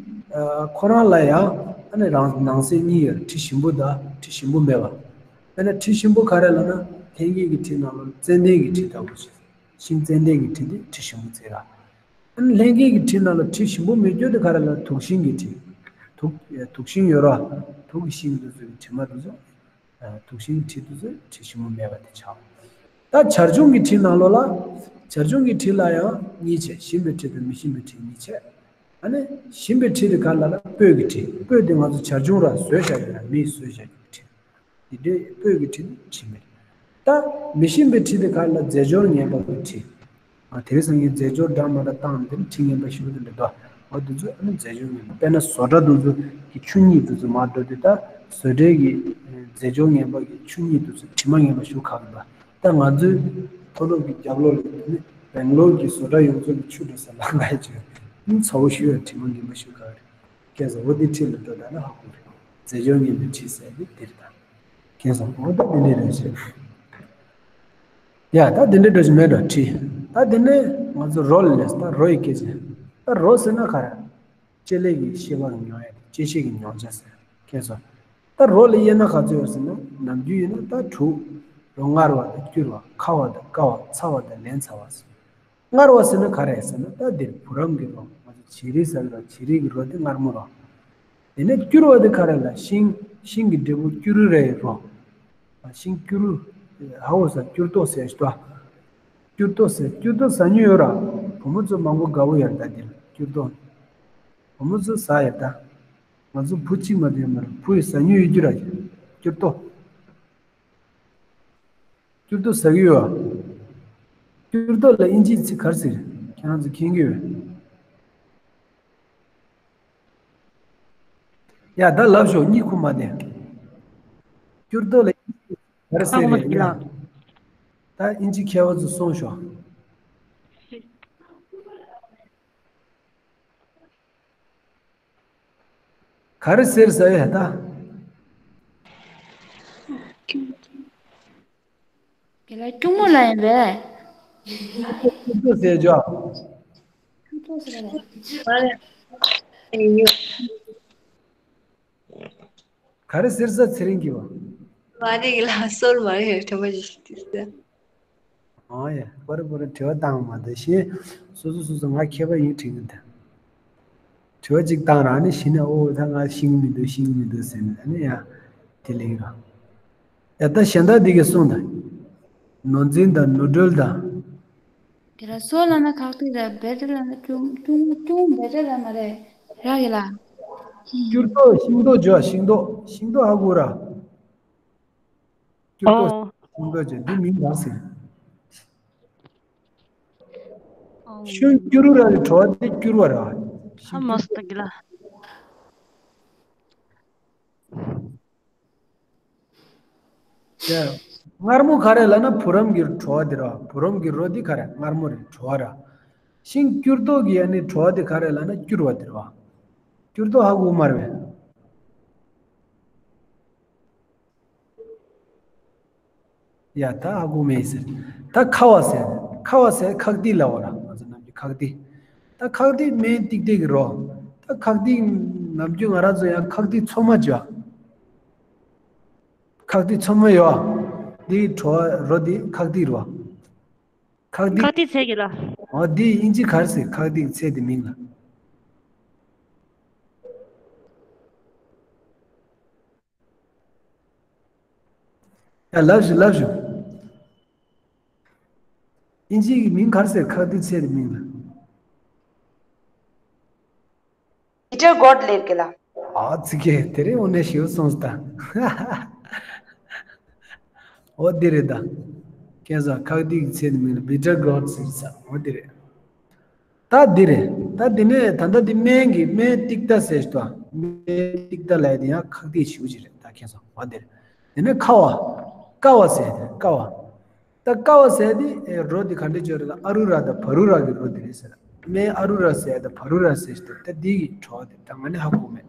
ཨ། ཁོ་རང་ལ་ཡང་ཨ་ནི་རང་ནང་གསེས་གཉིས་ཡོད། དྲི་ཞིམ་པོ་དང་དྲི་ཞིམ་པོ་མེད་པ། དཔེར་ན་དྲི་ཞིམ་པོ་ག་རེ་ལབ་ན། ལྷན་སྐྱེས་ཀྱི་དྲི་ནང་ལོགས་ཙན་དན་གྱི་དྲི་ལྟ་བུ་ཞིག། ཤིང་ཙན་དན་གྱི་དྲི་དེ་དྲི་ཞིམ་པོ་ཟེར་ར། ཨ་ནི་ལྷན་སྐྱེས་ཀྱི་དྲི་ནང་ལ་དྲི་ཞིམ་པོ་མེད་རྒྱུ་དེ་ག་རེ་ལབ། དུག་ཤིང་གི་དྲི། དུག་དུག་ཤིང་ཡོད་ར། དུག་གི་ཤིང་དེ་ཚོ་གི་དྲི་མ་དེ་ཚོ། ཨ། དུག་ཤིང་དྲི་དེ་ཚོ་དྲི་ཞིམ་པོ་མེད་པ་དེ་ཆགས། ད་བྱ་སྐྱུང་གི་དྲི་ནང་ལོགས་ལ། བྱ་སྐྱུང་གི་དྲི་ལ་ཡང་གཉིས་ཆགས། ཞིམ་པའི་དྲི་དང་མི་ཞིམ་པའི་དྲི་གཉིས་ཆགས། ཨ་ནི་ཞིམ་པའི་དྲི་དེ་ག་རེ་ལབ་ན། སྤོས་ཀྱི་དྲི། སྤོས་དེ་ང་ཚོ་བྱ་སྐྱུང་ར་བཟོས་བཞག་ཡོད་ར། མིས་བཟོས་བཞག་ཡོད་དྲི། དེ་འདྲའི་སྤོས་ཀྱི་དྲི་ནི་དྲི་མེད། ད་མི་ཞིམ་པའི་དྲི་དེ་ག་རེ་ལབ། རྫས་སྦྱོར་ངན་པ་གི་དྲི། ཨ། དེང་སང་གི་རྫས་སྦྱོར་འདྲ་མི་འདྲ་བཏང་། དེ་ནི་དྲི་ངན་པ་ཞེ་པོ་དེ་འདྲ་འདུག། འོ་དེ་ཚོ་ཨ་ནི་རྫས་སྦྱོར་ངན་པ། དཔེར་ན་བཟོ་གྲྭ་དེ་ཚོ་གི་ཆུ་སྙིགས་དེ་ཚོ་མར་འགྲོ་དུས། ད་བཟོ་གྲྭའི་གི་རྫས་སྦྱོར་ངན་པ་གི་ཆུ་སྙིགས་དེ་ཚོ་དྲི་མ་ངན་པ་ཞེ་པོ་ཁག་གི་འདུག། ད་ང་ཚོའི་མཐོ་སློབ་ཀྱི་རྒྱབ་ལོགས་ལ་ནི་སྦེང་ལོར་གྱི་བཟོ་གྲྭ་ཡོངས་རྫོགས་ཀྱི་ཆུ་འགྲོ་ས་ལམ་ཁ་ཡ་ཆུ་ནི་ཚ་བོ་ཞེ་པོ་ཡ། དྲི་མ་ངན་པ་ཞེ་པོ་ཁག་རེད། ཁྱེད་ཚོ་འོ་དེ་དྲི་ལ་འགྲོ་ད་ན་ཧ་གོ་རེད། རྫས་སྦྱོར་ངན་པའི་དྲི་ཟེར་ནི་དེ་རེད་ད། ཁྱེད་ཚོ་འོ་ད་དེ་འདྲའི་འདྲ་ཞིག། ཡ། ད་དེ་འདྲའི་འདྲ་ཞིག་མེད་འགྲོ་དྲི། ད་དེ་ནས་ང་ཚོ་རོ་ལ་སླེབས། ད་རོ་ཡི་སྐད་ཆ། ད་རོ་ཟེར་ན་ག་རེ། ལྕེ་ལས་ཀྱི་ཤེས་པ་མྱོང་ཡ་དེ། ལྕེ་ཤེས་ཀྱི་མྱོང་བྱ་ཟེར། ཁྱེད་ཚོ། ད་རོ་ལ་དབྱེ་ན་ག་ཚོད་ཡོད་ཟེར་ན། ནམ་རྒྱུན་ཡིན་ན་ད་དྲུག། རོ་མངར་བ་དང་སྐྱུར་བ། ཁ་བ་དང་བསྐ་བ། ཚ་བ་དང་ལན་ཚྭ་བ་ཟེར། མངར་བ་ཟེར་ན་ག་རེ་ཟེར་ན། ད་འདིར་བུ་རམ་གྱི་རོ། ང་ཚོ་བྱི་རིལ་ཟ་གི་རོ། བྱི་རིལ་གྱི་རོ་དེ་མངར་མོ་རོ། དེ་ནས་སྐྱུར་བ་དེ་ག་རེ་ལབ། ཤིང་། ཤིང་གི་འབྲས་བུ་སྐྱུ་རུ་རའི་རོ། ཤིང་སྐྱུ་རུ། ཧ་གོ་ས། སྐྱུར་ཏོག་ཟེར་ཞིག་ཏོ། སྐྱུར་ཏོག་ཟེར། སྐྱུར་ཏོག་ཟ་མྱོང་ཡོད་ར། བུ་མོ་ཚོ་མང་པོ་དགའ་བོ་ཡོད་ར། ད་འདིར་སྐྱུར་ཏོག་བུ་མོ་ཚོ་ཟ་ཡོད་ད། ང་ཚོ་བུ་གཅིག་མ་གཏོགས་མ་རེད། བུ་ཡིས་ཟ་མྱོང་ཡོད་རྒྱུ་ར། སྐྱུར་ཏོག། སྐྱུར་ཏོག་ཟ་གི་ཡོད། སྐྱུར་ཏོག་ལ་དབྱིན་ཇིའི་ཚིག་ག་རེ་ཟེར། ཁྱེད་རང་ཚོ་མཁྱེན་གྱི་ཡོད། ཡ། ད་ལབ་ཤོག། གཉིད་ཁུག་མ་བསྡད། སྐྱུར་ཏོག་ལ་དབྱིན་ཇིའི་ག་རེ་ཟེར་རེད་ཡ། ད་དབྱིན་ཇི་མཁས་པ་ཚོ་གསུངས་ཤོག། ག་རེ་ཟེར་ཟེར་ཡ་ད། དེ་ལ་སྐྱུར་མོ་ལ་ཡིན་པས། སྐྱུར་ཏོག་ཟེར་ཅོ། སྐྱུར་ཏོག་ཟེར་བ་ལ། ག་རེ་ཟེར་ཟེར། ཚེ་རིང་གིས་པ། མ་རེད་ལ། སོར་མ་རེད། དྲི་བ་ཞིག་དུས་ཟེར། ཨོ་ཡ། པོ་རེ་པོ་རེ་དྲི་བ་བཏང་མ་འདུག་ཤེས། སོ་སོ་སོ་སོ་ང་མཁས་པ་ཡིན་དྲན་གི་འདུག། དྲི་བ་གཅིག་བཏང་རང་ནི་གཞི་ནས་ཨོ་ད་ང་ཤེས་ཀྱི་མི་འདུག། ཤེས་ཀྱི་མི་འདུག་ཟེར་ནས་ཨ་ནི་ཡ། དེ་ལེགས་ར། ཡ། ད་གཞན་དག་འདི་གས་གསུངས་དང་། ནོར་འཛིན་དང་ནོར་སྒྲོལ་དང་། དེ་ལ་སོ་ལབ་ན་ཁག་ཏིག་ར། བེ་ཏྲ་ལབ་ན་ཅུང་ཅུང་ཅུང་བེ་ཏྲ་ལ་མ་རེད། ར་གི་ལ། སྐྱུར་ཏོག། ཤིང་ཏོག་ཅོ། ཤིང་ཏོག། ཤིང་ཏོག་ཧ་གོ་ར། སྐྱུར་ཏོག། ཨོ། ཤིང་ཏོག་ཅོ། འདི་མིང་ག་ཟེར། ཨོ། ཤིང་སྐྱུ་རུ་ར་གི་བྲོ་བ་དེ་སྐྱུར་བ་ར། ཧ་མ་སྟ་གི་ལ། ཡ། མངར་མོ་ག་རེ་ལབ་ན་བུ་རམ་གྱི་བྲོ་བ་དེ་ར། བུ་རམ་གྱི་རོ་དེ་ག་རེ། མངར་མོ་རེད། བྲོ་བ་ར། ཤིང་སྐྱུར་ཏོག་གི་ཨ་ནི་བྲོ་བ་དེ་ག་རེ་ལབ་ན་སྐྱུར་བ་དེ་ར། སྐྱུར་ཏོག་ཧ་གོ་མ་རེད་པས། ཡ། ད་ཧ་གོ་མེད་ཟེར། ད་ཁ་བ་ཟེར། ཁ་བ་ཟེར་ཁག་ཏིག་ལབ་པ་ར། ང་ཚོ་ནམ་རྒྱུན་ཁག་ཏིག། ད་ཁག་ཏིག་སྨན་ཏིག་ཏིག་གི་རོ། ད་ཁག་ཏིག་ནམ་རྒྱུན་ང་རང་ཚོ་ཡང་ཁག་ཏིག་ཚོད་མ་བྱོས། ཁག་ཏིག་ཚོད་མ་ཡོད། འདི་བྲོ་བ་རོ་འདི་ཁག་ཏིག་རོ། ཁག་ཏིག། ཁག་ཏིག་ཚད་ཀྱི་ལ། འོ་འདི་དབྱིན་ཇི་ག་རེ་ཟེར། ཁག་ཏིག་ཚད་དེ་མིང་ལ། ཡ། ལབ་ཤོག། ལབ་ཤོག། དབྱིན་ཇིའི་མིང་ག་རེ་ཟེར། ཁག་ཏིག་ཚད་དེ་མིང་ལ། བི་ཊར་གོཌ་ལབ་ཀྱི་ལ། ཨ་ཙི་གེ་དེ་རིང་འོ་ནས་ཞིའུ་སོང་སྟ། འོ་འདི་རེད་ད། ཁྱེད་ཚོ་ཁག་ཏིག་ཚད་དེ་མིང་ལ་བི་ཊར་གོཌ་ཟེར་ས། འོ་འདི་རེད། ད་འདི་རེད། ད་འདི་ནས་ད་ལྟ་འདི་སྨན་གྱི་སྨན་ཏིག་ཏ་ཟེར་ཞིག་ཏོ། སྨན་ཏིག་ཏ་ལབ་ཡ་དེ་ཡང་ཁག་ཏིག་ཞེ་པོ་ཅིག་རེད་ད། ཁྱེད་ཚོ་འོ་འདི་རེད། དེ་ནས་ཁ་བ། ཀ་བ་ཟེར་དེ་ཀ་བ། ད་ཀ་བ་ཟེར་དེ་ཨེ་རོ་དེ་ག་འདྲ་ཅིག་རེད་ལ། ཨ་རུ་ར་དང་བ་རུ་ར་གི་རོ་དེ་རེད་ཟེར། སྨན་ཨ་རུ་ར་ཟེར་དང་བ་རུ་ར་ཟེར་ཞིག་ཏོ། ད་འདི་གི་བྲོ་བ་དེ་ད་ང་ནི་ཧ་གོ་མེད།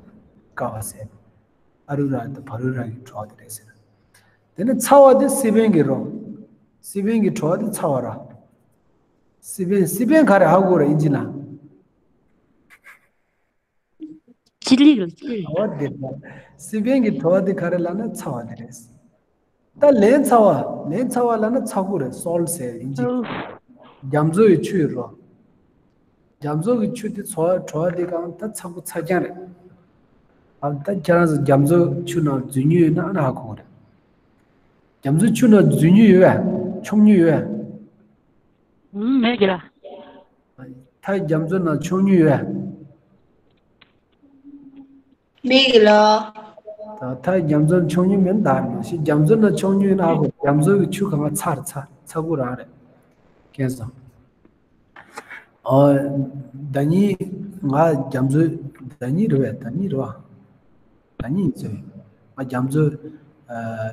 ཀ་བ་ཟེར་དེ། ཨ་རུ་ར་དང་བ་རུ་ར་གི་བྲོ་བ་དེ་རེད་ཟེར། དེ་ནས་ཚ་བ་དེ་སི་པན་གྱི་རོ། སི་པན་གྱི་བྲོ་བ་དེ་ཚ་བ་ར། སི་པན་སི་པན་ག་རེ་ཧ་གོ་ར་ཨིན་ཇི་ན། ཅི་ལི་ལ་ཅི་ལི། བྲོ་བ་དེ་ར། སི་པན་གྱི་བྲོ་བ་དེ་ག་རེ་ལབ་ན་ཚ་བ་དེ་རེད། ད་ལན་ཚ་བ། ལན་ཚ་བ་ལབ་ན་ཚ་ཁུ་རེད། སོལ་ཟེར་ཨིན་ཇི། ཨོ། རྒྱ་མཚོ་ཡི་ཆུ་ཡི་རོ། རྒྱ་མཚོ་གི་ཆུ་དེ་ཚོ་བྲོ་བ་དེ་གང་ད་ཚ་ཁུ་ཚ་རྐྱང་རེད། ཨ་ད་ཁྱེད་རང་ཚོ་རྒྱ་མཚོ་ཆུ་ནང་འཛུལ་མྱོང་ཡོད་ན་ཨ་ན་ཧ་གོ་གི་རེད། རྒྱ་མཚོ་ཆུ་ནང་འཛུལ་མྱོང་ཡོད་པས། མཆོང་མྱོང་ཡོད་པས། ཨུམ་མེད་གི་ལ། ད་རྒྱ་མཚོ་ནང་མཆོང་མྱོང་ཡོད་པས། མེད་གི་ལ། ད་ད་རྒྱ་མཚོར་མཆོང་མྱོང་མེད་ན་ད་རེད་མ་གཞི་རྒྱ་མཚོ་ན་མཆོང་མྱོང་ཡིན་ན་ཧ་གོ་རྒྱ་མཚོ་གི་ཆུ་གང་ག་ཚ་རེད། ཚ་ཚ་ཁུ་རང་རེད། མཁྱེན་སོང་། ཨོ། ཟླ་ཉིན་ང་རྒྱ་མཚོའི་ཟླ་ཉིན་རེད་པས། ཟླ་ཉིན་རེད་པ། ཟླ་ཉིན་ཚོས་ང་རྒྱ་མཚོའི་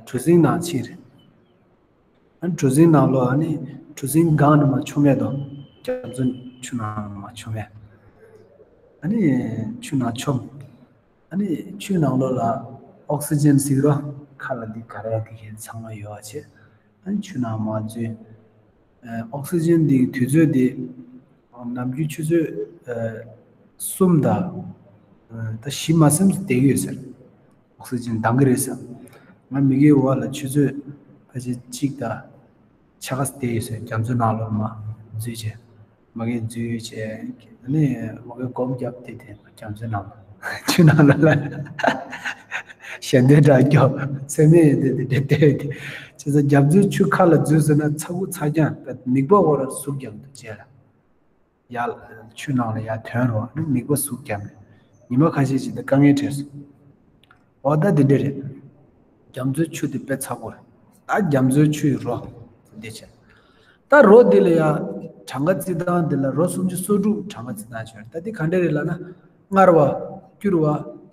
གྲུ་གཟིངས་ནང་ཕྱིན་རེད། ཨ་ནི་གྲུ་གཟིངས་ནང་ལོགས་ཨ་ནི་གྲུ་གཟིངས་སྒང་ནས་མར་མཆོང་མེད་དོ། རྒྱ་མཚོ་ཆུ་ནང་མར་མཆོང་མེད། ཨ་ནི་ཆུ་ནང་མཆོང་། ཨ་ནི་ཆུ་ནང་ལོགས་ལ་ཨོག་སི་ཇན་ཟེར་རོ། ཁ་ལ་འདི་ག་རེ་འདི་གས་ཚང་མ་ཡོད་པ་བྱས། ཨ་ནི་ཆུ་ནང་མར་འཛུལ། ཨོག་སི་ཇན་འདི་དུས་ཚོད་འདི་ནམ་རྒྱུན་ཆུ་ཚོད་གསུམ་དང་ད་བཞི་མ་ཟིན་བསྡད་ཡོད་ཟེར། ཨོག་སི་ཇན་འདང་གི་རེད་ཟེར། ང་མིག་གི་འོག་ལ་ཆུ་ཚོད་ཕལ་ཆེར་གཅིག་དང་ཕྱེད་ཀ་བསྡད་ཡོད་ཟེར། རྒྱ་མཚོ་ནང་ལོགས་མར་འཛུལ་བྱས། མ་གི་འཛུལ་བྱས། ཨ་ནི་མ་གི་སྒོམ་བརྒྱབ་དེ་དེ་རྒྱ་མཚོའི་ནང་ཆུ་ནང་ལ་ལ་ཞལ་འདོན་འདྲ་རྒྱོབ་ཚད་མེད་ཡོད་དེ་དེ་དེ་དེ་དེ་བྱས་ཙང་རྒྱ་མཚོའི་ཆུ་ཁ་ལ་འཛུལ་ཟེར་ན་ཚ་ཁུ་ཚ་རྐྱང་དཔེ་མིག་པ་འོག་ལ་ཟུག་རྒྱབ་འདུག་བྱས་ལ་ཡར་ཆུ་ནང་ལ་ཡར་ཐོན་རོགས་ཨ་ནི་མིག་པ་ཟུག་རྒྱབ་ནས་ཉི་མ་ཁ་ཤས་ཤིག་ད་དཀའ་ངལ་འཕྲད་སོང་། འོ་ད་འདི་འདྲ་རེད། རྒྱ་མཚོའི་ཆུ་དེ་དཔེ་ཚ་པོ་རེད། ད་རྒྱ་མཚོའི་ཆུ་ཡི་རོ། འདི་བྱས། ད་རོ་འདི་ལ་ཡང་གྲངས་ཀ་རྩི་སྟངས་འདི་ལ་རོ་སུམ་ཅུ་སོ་དྲུག་གྲངས་ཀ་རྩི་སྟངས་བྱས། ད་འདི་ག་འདྲ་རེད་ལབ་ན། མངར་བ། སྐྱུར་བ།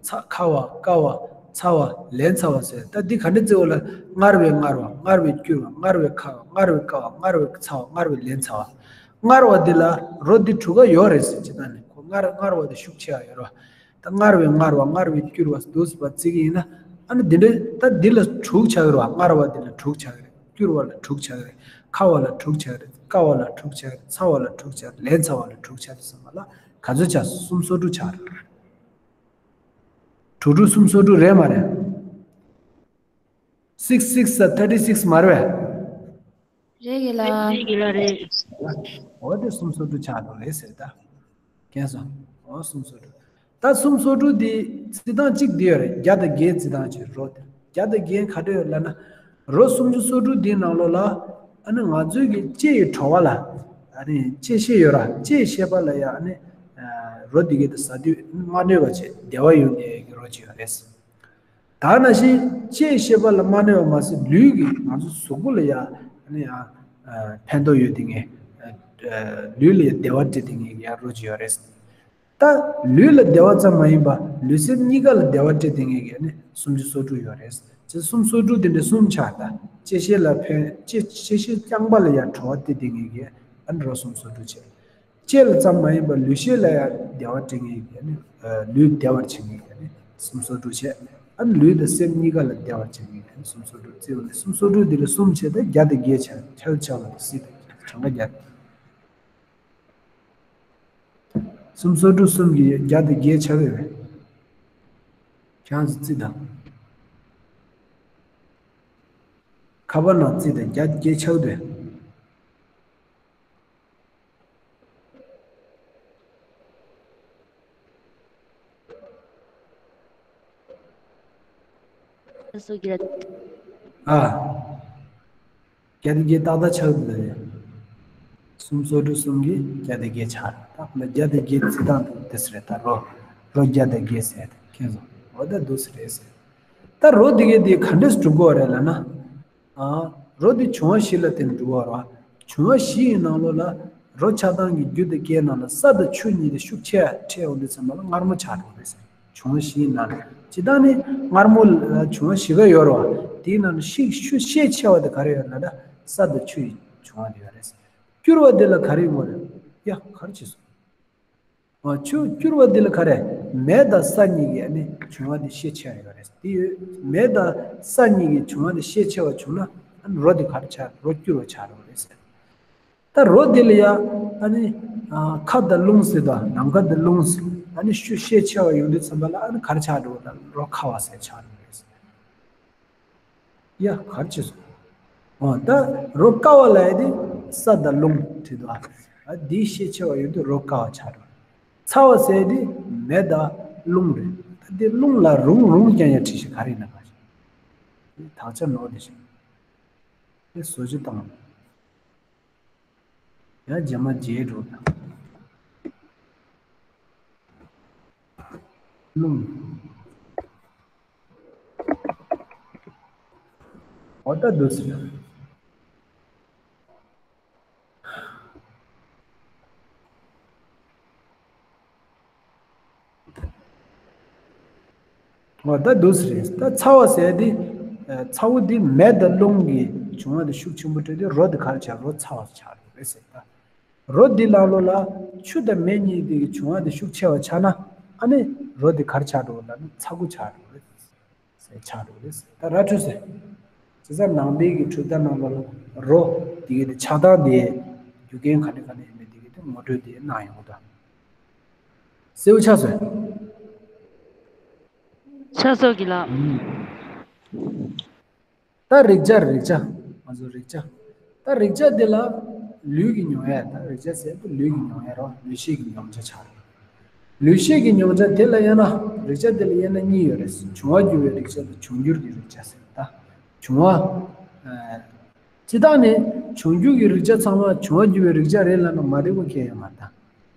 ཚ་ཁ་བ། བསྐ་བ། ཚ་བ། ལན་ཚ་བ་ཟེར། ད་འདི་ག་འདྲ་རྩི་བ་ལ། མངར་བའི་མངར་བ། མངར་བའི་སྐྱུར་བ། མངར་བའི་ཁ་བ། མངར་བའི་བསྐ་བ། མངར་བའི་ཚ་བ། མངར་བའི་ལན་ཚ་བ། མངར་བ་འདི་ལ་རོ་འདི་དྲུག་ཀ་ཡོད་རེད་ཟེར། ཅི་ད་ནི་ཁོ་མངར་མངར་བ་འདི་ཤུགས་ཆེ་བ་ཡོད་རེད་བ། ད་མངར་བའི་མངར་བ། མངར་བའི་སྐྱུར་བ་འདུག་སེ་བརྩི་གི་ཡིན་ན། ཨ་ནི་འདི་འདྲའི་ད་འདི་ལ་དྲུག་ཆགས་ཀྱི་རེད་བ། མངར་བ་འདི་ལ་དྲུག་ཆགས་ཀྱི་རེད། སྐྱུར་བ་ལ་དྲུག་ཆགས་ཀྱི་རེད། ཁ་བ་ལ་དྲུག་ཆགས་ཀྱི་རེད། བསྐ་བ་ལ་དྲུག་ཆགས་ཀྱི་རེད། ཚ་བ་ལ་དྲུག་ཆགས་ཀྱི་རེད། ལན་ཚ་བ་ལ་དྲུག་ཆགས་ཀྱི་རེད་ཟེར་བ་ལ་ག་ཚོད་ཆགས་སོང་། སུམ་སོ་དྲུག་ཆགས་རེད། དྲུག་དྲུག་སུམ་སོ་དྲུག་རེད་མ་རེད། Six six are thirty six མ་རེད་པས། རེད་གི་ལ། རེད་གི་ལ་རེད། འོ་དེ་སུམ་སོ་དྲུག་ཆགས་འགྲོ་རེད་ཟེར་ད། མཁྱེན་སོང་། འོ་སུམ་སོ་དྲུག་ད་སུམ་སོ་དྲུག་འདི་རྩི་སྟངས་གཅིག་འདི་ཡོད་རེད། བརྒྱ་དང་བརྒྱད་རྩི་སྟངས་བྱས་རོ་དེ། བརྒྱ་དང་བརྒྱད་ག་འདྲ་ཡོད་ལབ་ན། རོ་སུམ་ཅུ་སོ་དྲུག་འདིའི་ནང་ལོགས་ལ། ཨ་ནི་ང་ཚོའི་གི་ལྕེ་ཡི་བྲོ་བ་ལ། ཨ་ནི་ལྕེ་ཤེས་ཡོད་ར། ལྕེ་ཤེས་པ་ལ་ཡ་ཨ་ནི། རོ་འདི་གི་དེ་ཟ་དུས་མ་གནོད་པ་བྱས་བདེ་བ་ཡོང་ནས་གི་རོ་ཅིག་ཡོད་རེད། ད་ནང་བཞིན་ལྕེ་ཤེས་པ་ལ་མ་གནོད་པ་མ་ཟད་ལུས་ཀྱི་ང་ཚོ་གཟུགས་པོ་ལ་ཡ་ཨ་ནི་ཡ་ཕན་ཐོགས་ཡོད་དེ་ངས། ལུས་ལ་ཡ་བདེ་བ་སྤྲད་དེ་ངས་ཡ་རོ་ཅིག་ཡོད་རེད། ད་ལུས་ལ་བདེ་བ་ཙམ་མ་ཡིན་པ་ལུས་སེམས་གཉིས་ཀ་ལ་བདེ་བ་སྤྲད་དེ་ངས་ཡ་ནི་སུམ་ཅུ་སོ་དྲུག་ཡོད་རེད། ཅེས་སུམ་སོ་དྲུག་དེ་འདྲ་གསུམ་ཆགས། ད་ལྕེ་ཤེས་ལ་ཕན་ལྕེ་ལྕེ་ཤེས་རྐྱང་པ་ལ་ཡ་བྲོ་བ་སྤྲད་དེ་ངས་ཡ་ཨ་ནི་རོ་སུམ་སོ་དྲུག་བྱས། ལྕེ་ལ་ཙམ་མ་ཡིན་པར་ལུས་ཤེས་ལ་ཡང་བདེ་བ་སྤྲད་མཁན་གྱི་ནི་ལུས་བདེ་བར་བྱེད་མཁན་གྱི་ནི་སུམ་སོ་དྲུག་བྱས། ཨ་ནི་ལུས་དང་སེམས་གཉིས་ཀ་ལ་བདེ་བར་བྱེད་མཁན་གྱི་ནི་སུམ་སོ་དྲུག་བརྩིས་པ་ནི་སུམ་སོ་དྲུག་འདི་ལ་གསུམ་བྱས་ཏེ་བརྒྱ་དང་བརྒྱད་ཆགས་ཆགས་ཆགས་པ་དེ་སྲིད་དང་གྲངས་ཀ་བརྒྱ། སུམ་སོ་དྲུག་གསུམ་གྱིས་བརྒྱ་དང་བརྒྱད་ཆགས་ཡོད་པས། ཁྱེད་རང་ཚོ་རྩིས་དང་། ཁ་པར་ནང་རྩིས་དང་བརྒྱ་བརྒྱད་ཆགས་དོན། སོ་གི་ར། ཨ། བརྒྱ་དང་བརྒྱད་ཏག་ཏག་ཆགས་འདུག་རེད། སུམ་སོ་དྲུག་གསུམ་གྱིས་བརྒྱ་དང་བརྒྱད་ཆགས་རེད། ད་ཁོ་ལ་བརྒྱ་དང་བརྒྱད་རྩི་སྟངས་འདུག་དེ་སུ་རེད། ད་རོ་རོ་བརྒྱ་དང་བརྒྱད་ཟེར་ཏེ་ཁྱེད་ཚོ་འོ་ད་འདུག་སུ་རེད་ཟེར། ད་རོ་འདི་གས་འདི་ག་འདྲས་སུ་གྲུབ་དགོས་རེད་ལབ་ན། ཨ། རོ་འདི་འབྱུང་བ་བཞི་ལ་བརྟེན་ནས་གྲུབ་པ་རེད། འབྱུང་བ་བཞི་ཡི་ནང་ལོགས་ལ་རོ་ཆགས་སྟངས་ཀྱི་རྒྱུ་དང་རྐྱེན་ནང་ལ་ས་དང་ཆུ་གཉིས་དེ་ཤུགས་ཆེ་འཕྲད་འོང་དུས་ཙམ་པ་ལ་མངར་མོ་ཆགས་འགྲོ་རེད་ཟེར། འབྱུང་བ་བཞི་ཡི་ནང་ནས་སྤྱིར་བཏང་ནི་མངར་མོ་ལ་འབྱུང་བ་བཞི་ཀ་ཡོད་རེད་བ། དེའི་ནང་ནས་ཤུགས་ཤུགས་ཤས་ཆེ་བ་དེ་ག་རེ་ཡོད་ལབ་ན་ས་དང་ཆུ་ཡི་འབྱུང་བ་དེ་ཡོད་རེད་ཟེར། སྐྱུར་བ་དེ་ལ་ག་རེ་ཡོང་གི་རེད། ཡ་ག་རེ་བྱས་སོང་། ཆུ་སྐྱུར་བ་འདི་ལ་ག་རེ། མེ་དང་ས་གཉིས་ཀྱི་ཨ་ནི་འབྱུང་བ་འདི་ཤས་ཆེ་བ་ཡོད་རེད། དེ་ཡོད། མེ་དང་ས་གཉིས་ཀྱི་འབྱུང་བ་འདི་ཤས་ཆེ་བ་བྱུང་ན་ཨ་ནི་རོ་འདི་ག་རེ་ཆགས། རོ་སྐྱུར་བ་ཆགས་འགྲོ་རེད་ཟེར། ད་རོ་འདི་ལ་ཡ་ཨ་ནི་ཨ་ཁ་དང་རླུང་ཟེར་དང་ནམ་མཁའ་དང་རླུང་ཟེར། ཨ་ནི་ཤུ་ཤས་ཆེ་བ་ཡོང་དུས་ཙམ་པ་ལ་ཨ་ནི་ག་རེ་ཆགས་འགྲོ་ད། རོ་ཁ་བ་ཟེར་ཆགས་འགྲོ་རེད་ཟེར། ཡ་གར་ཆེ་སོང་། འོ་ད་རོ་ཀ་བ་ལ་ཡ་དེ་ས་དང་རླུང་བྲིས་འདུག་ཨ། ཨ་འདིའི་ཤས་ཆེ་བ་ཡོད་དུས་རོ་ཀ་བ་ཆགས་འགྲོ། ཚ་བ་ཟེར་དེ་མེ་དང་རླུང་རེད། ད་དེ་རླུང་ལ་རུང་རུང་རྐྱང་ཡ་བྲིས་ཤིག་ག་རེ་ཡིན་ན་ག་ཞིག་དག་ཆ་ནོར་དེ་ཞིག་དེ་བཟོ་བཅོས་བཏང་། ཡང་རྗེས་མ་རྗེས་འགྲོ་དང་། རླུང་། འོ་ད་འདུག་ཟེར། འོ་ད་འདུག་ཟེར་རེད། ད་ཚ་བ་ཟེར་དེ། ཚ་བོ་དེ་མེ་དང་རླུང་གི་འབྱུང་བ་དེ་ཤུགས་ཆེན་པོ་སྤྲད་དུས་རོ་དེ་ག་རེ་ཆགས། རོ་ཚ་བ་ཆགས་རེད་ཟེར་ད། རོ་འདི་ལ་ལོ་ལ་ཆུ་དང་མེ་གཉིས་དེ་གི་འབྱུང་བ་དེ་ཤུགས་ཆེ་བ་ཆགས་ན་ཨ་ནི་རོ་དེ་ག་རེ་ཆགས་འགྲོ་ལབ་ན་ཚ་ཁུ་ཆགས་འགྲོ་རེད། ཟེར་ཆགས་འགྲོ་རེད། ད་ར་འཕྲོད་ཟེར། བྱས་ཙང་ནང་པའི་གི་འཕྲོད་བསྟེན་ནང་ལོགས་ལ་རོ་དེ་གི་དེ་ཆགས་སྟངས་དེ་རྒྱུ་རྐྱེན་ག་འདྲ་ག་འདྲ་ཡིན་མིན་དེ་གི་དེ་ངོ་སྤྲོད་དེ་གནང་ཡོང་གི་འདུག་གསལ་པོ་ཆགས་སོང་། ཆགས་སོང་གི་ལགས། ད་རེག་བྱ་རེག་བྱ། ང་ཚོ་རེག་བྱ། ད་རེག་བྱ་དེ་ལ་ལུས་ཀྱི་མྱོང་ཡ། ད་རེག་བྱ་ཟེར་དུས་ལུས་ཀྱི་མྱོང་ཡ་རོ། ལུས་ཤེས་ཀྱི་མྱོང་བྱ་ཆགས་རེད། ལུས་ཤེས་ཀྱི་མྱོང་བྱ་དེ་ལ་དབྱེ་ན། རེག་བྱ་དེ་ལ་དབྱེ་ན་གཉིས་ཡོད་རེད། འབྱུང་བ་འགྱུར་བའི་རེག་བྱ་དང་འབྱུང་འགྱུར་གྱི་རེག་བྱ་ཟེར། ད་འབྱུང་བ། སྤྱིར་བཏང་ནས་འབྱུང་འགྱུར་གྱི་རེག་བྱ་ཚང་མ་འབྱུང་བ་འགྱུར་བའི་རེག་བྱ་རེད་ལབ་ན་མ་འགྲིག་པ་གང་ཡང་ཡོད་མ་རེད་ད།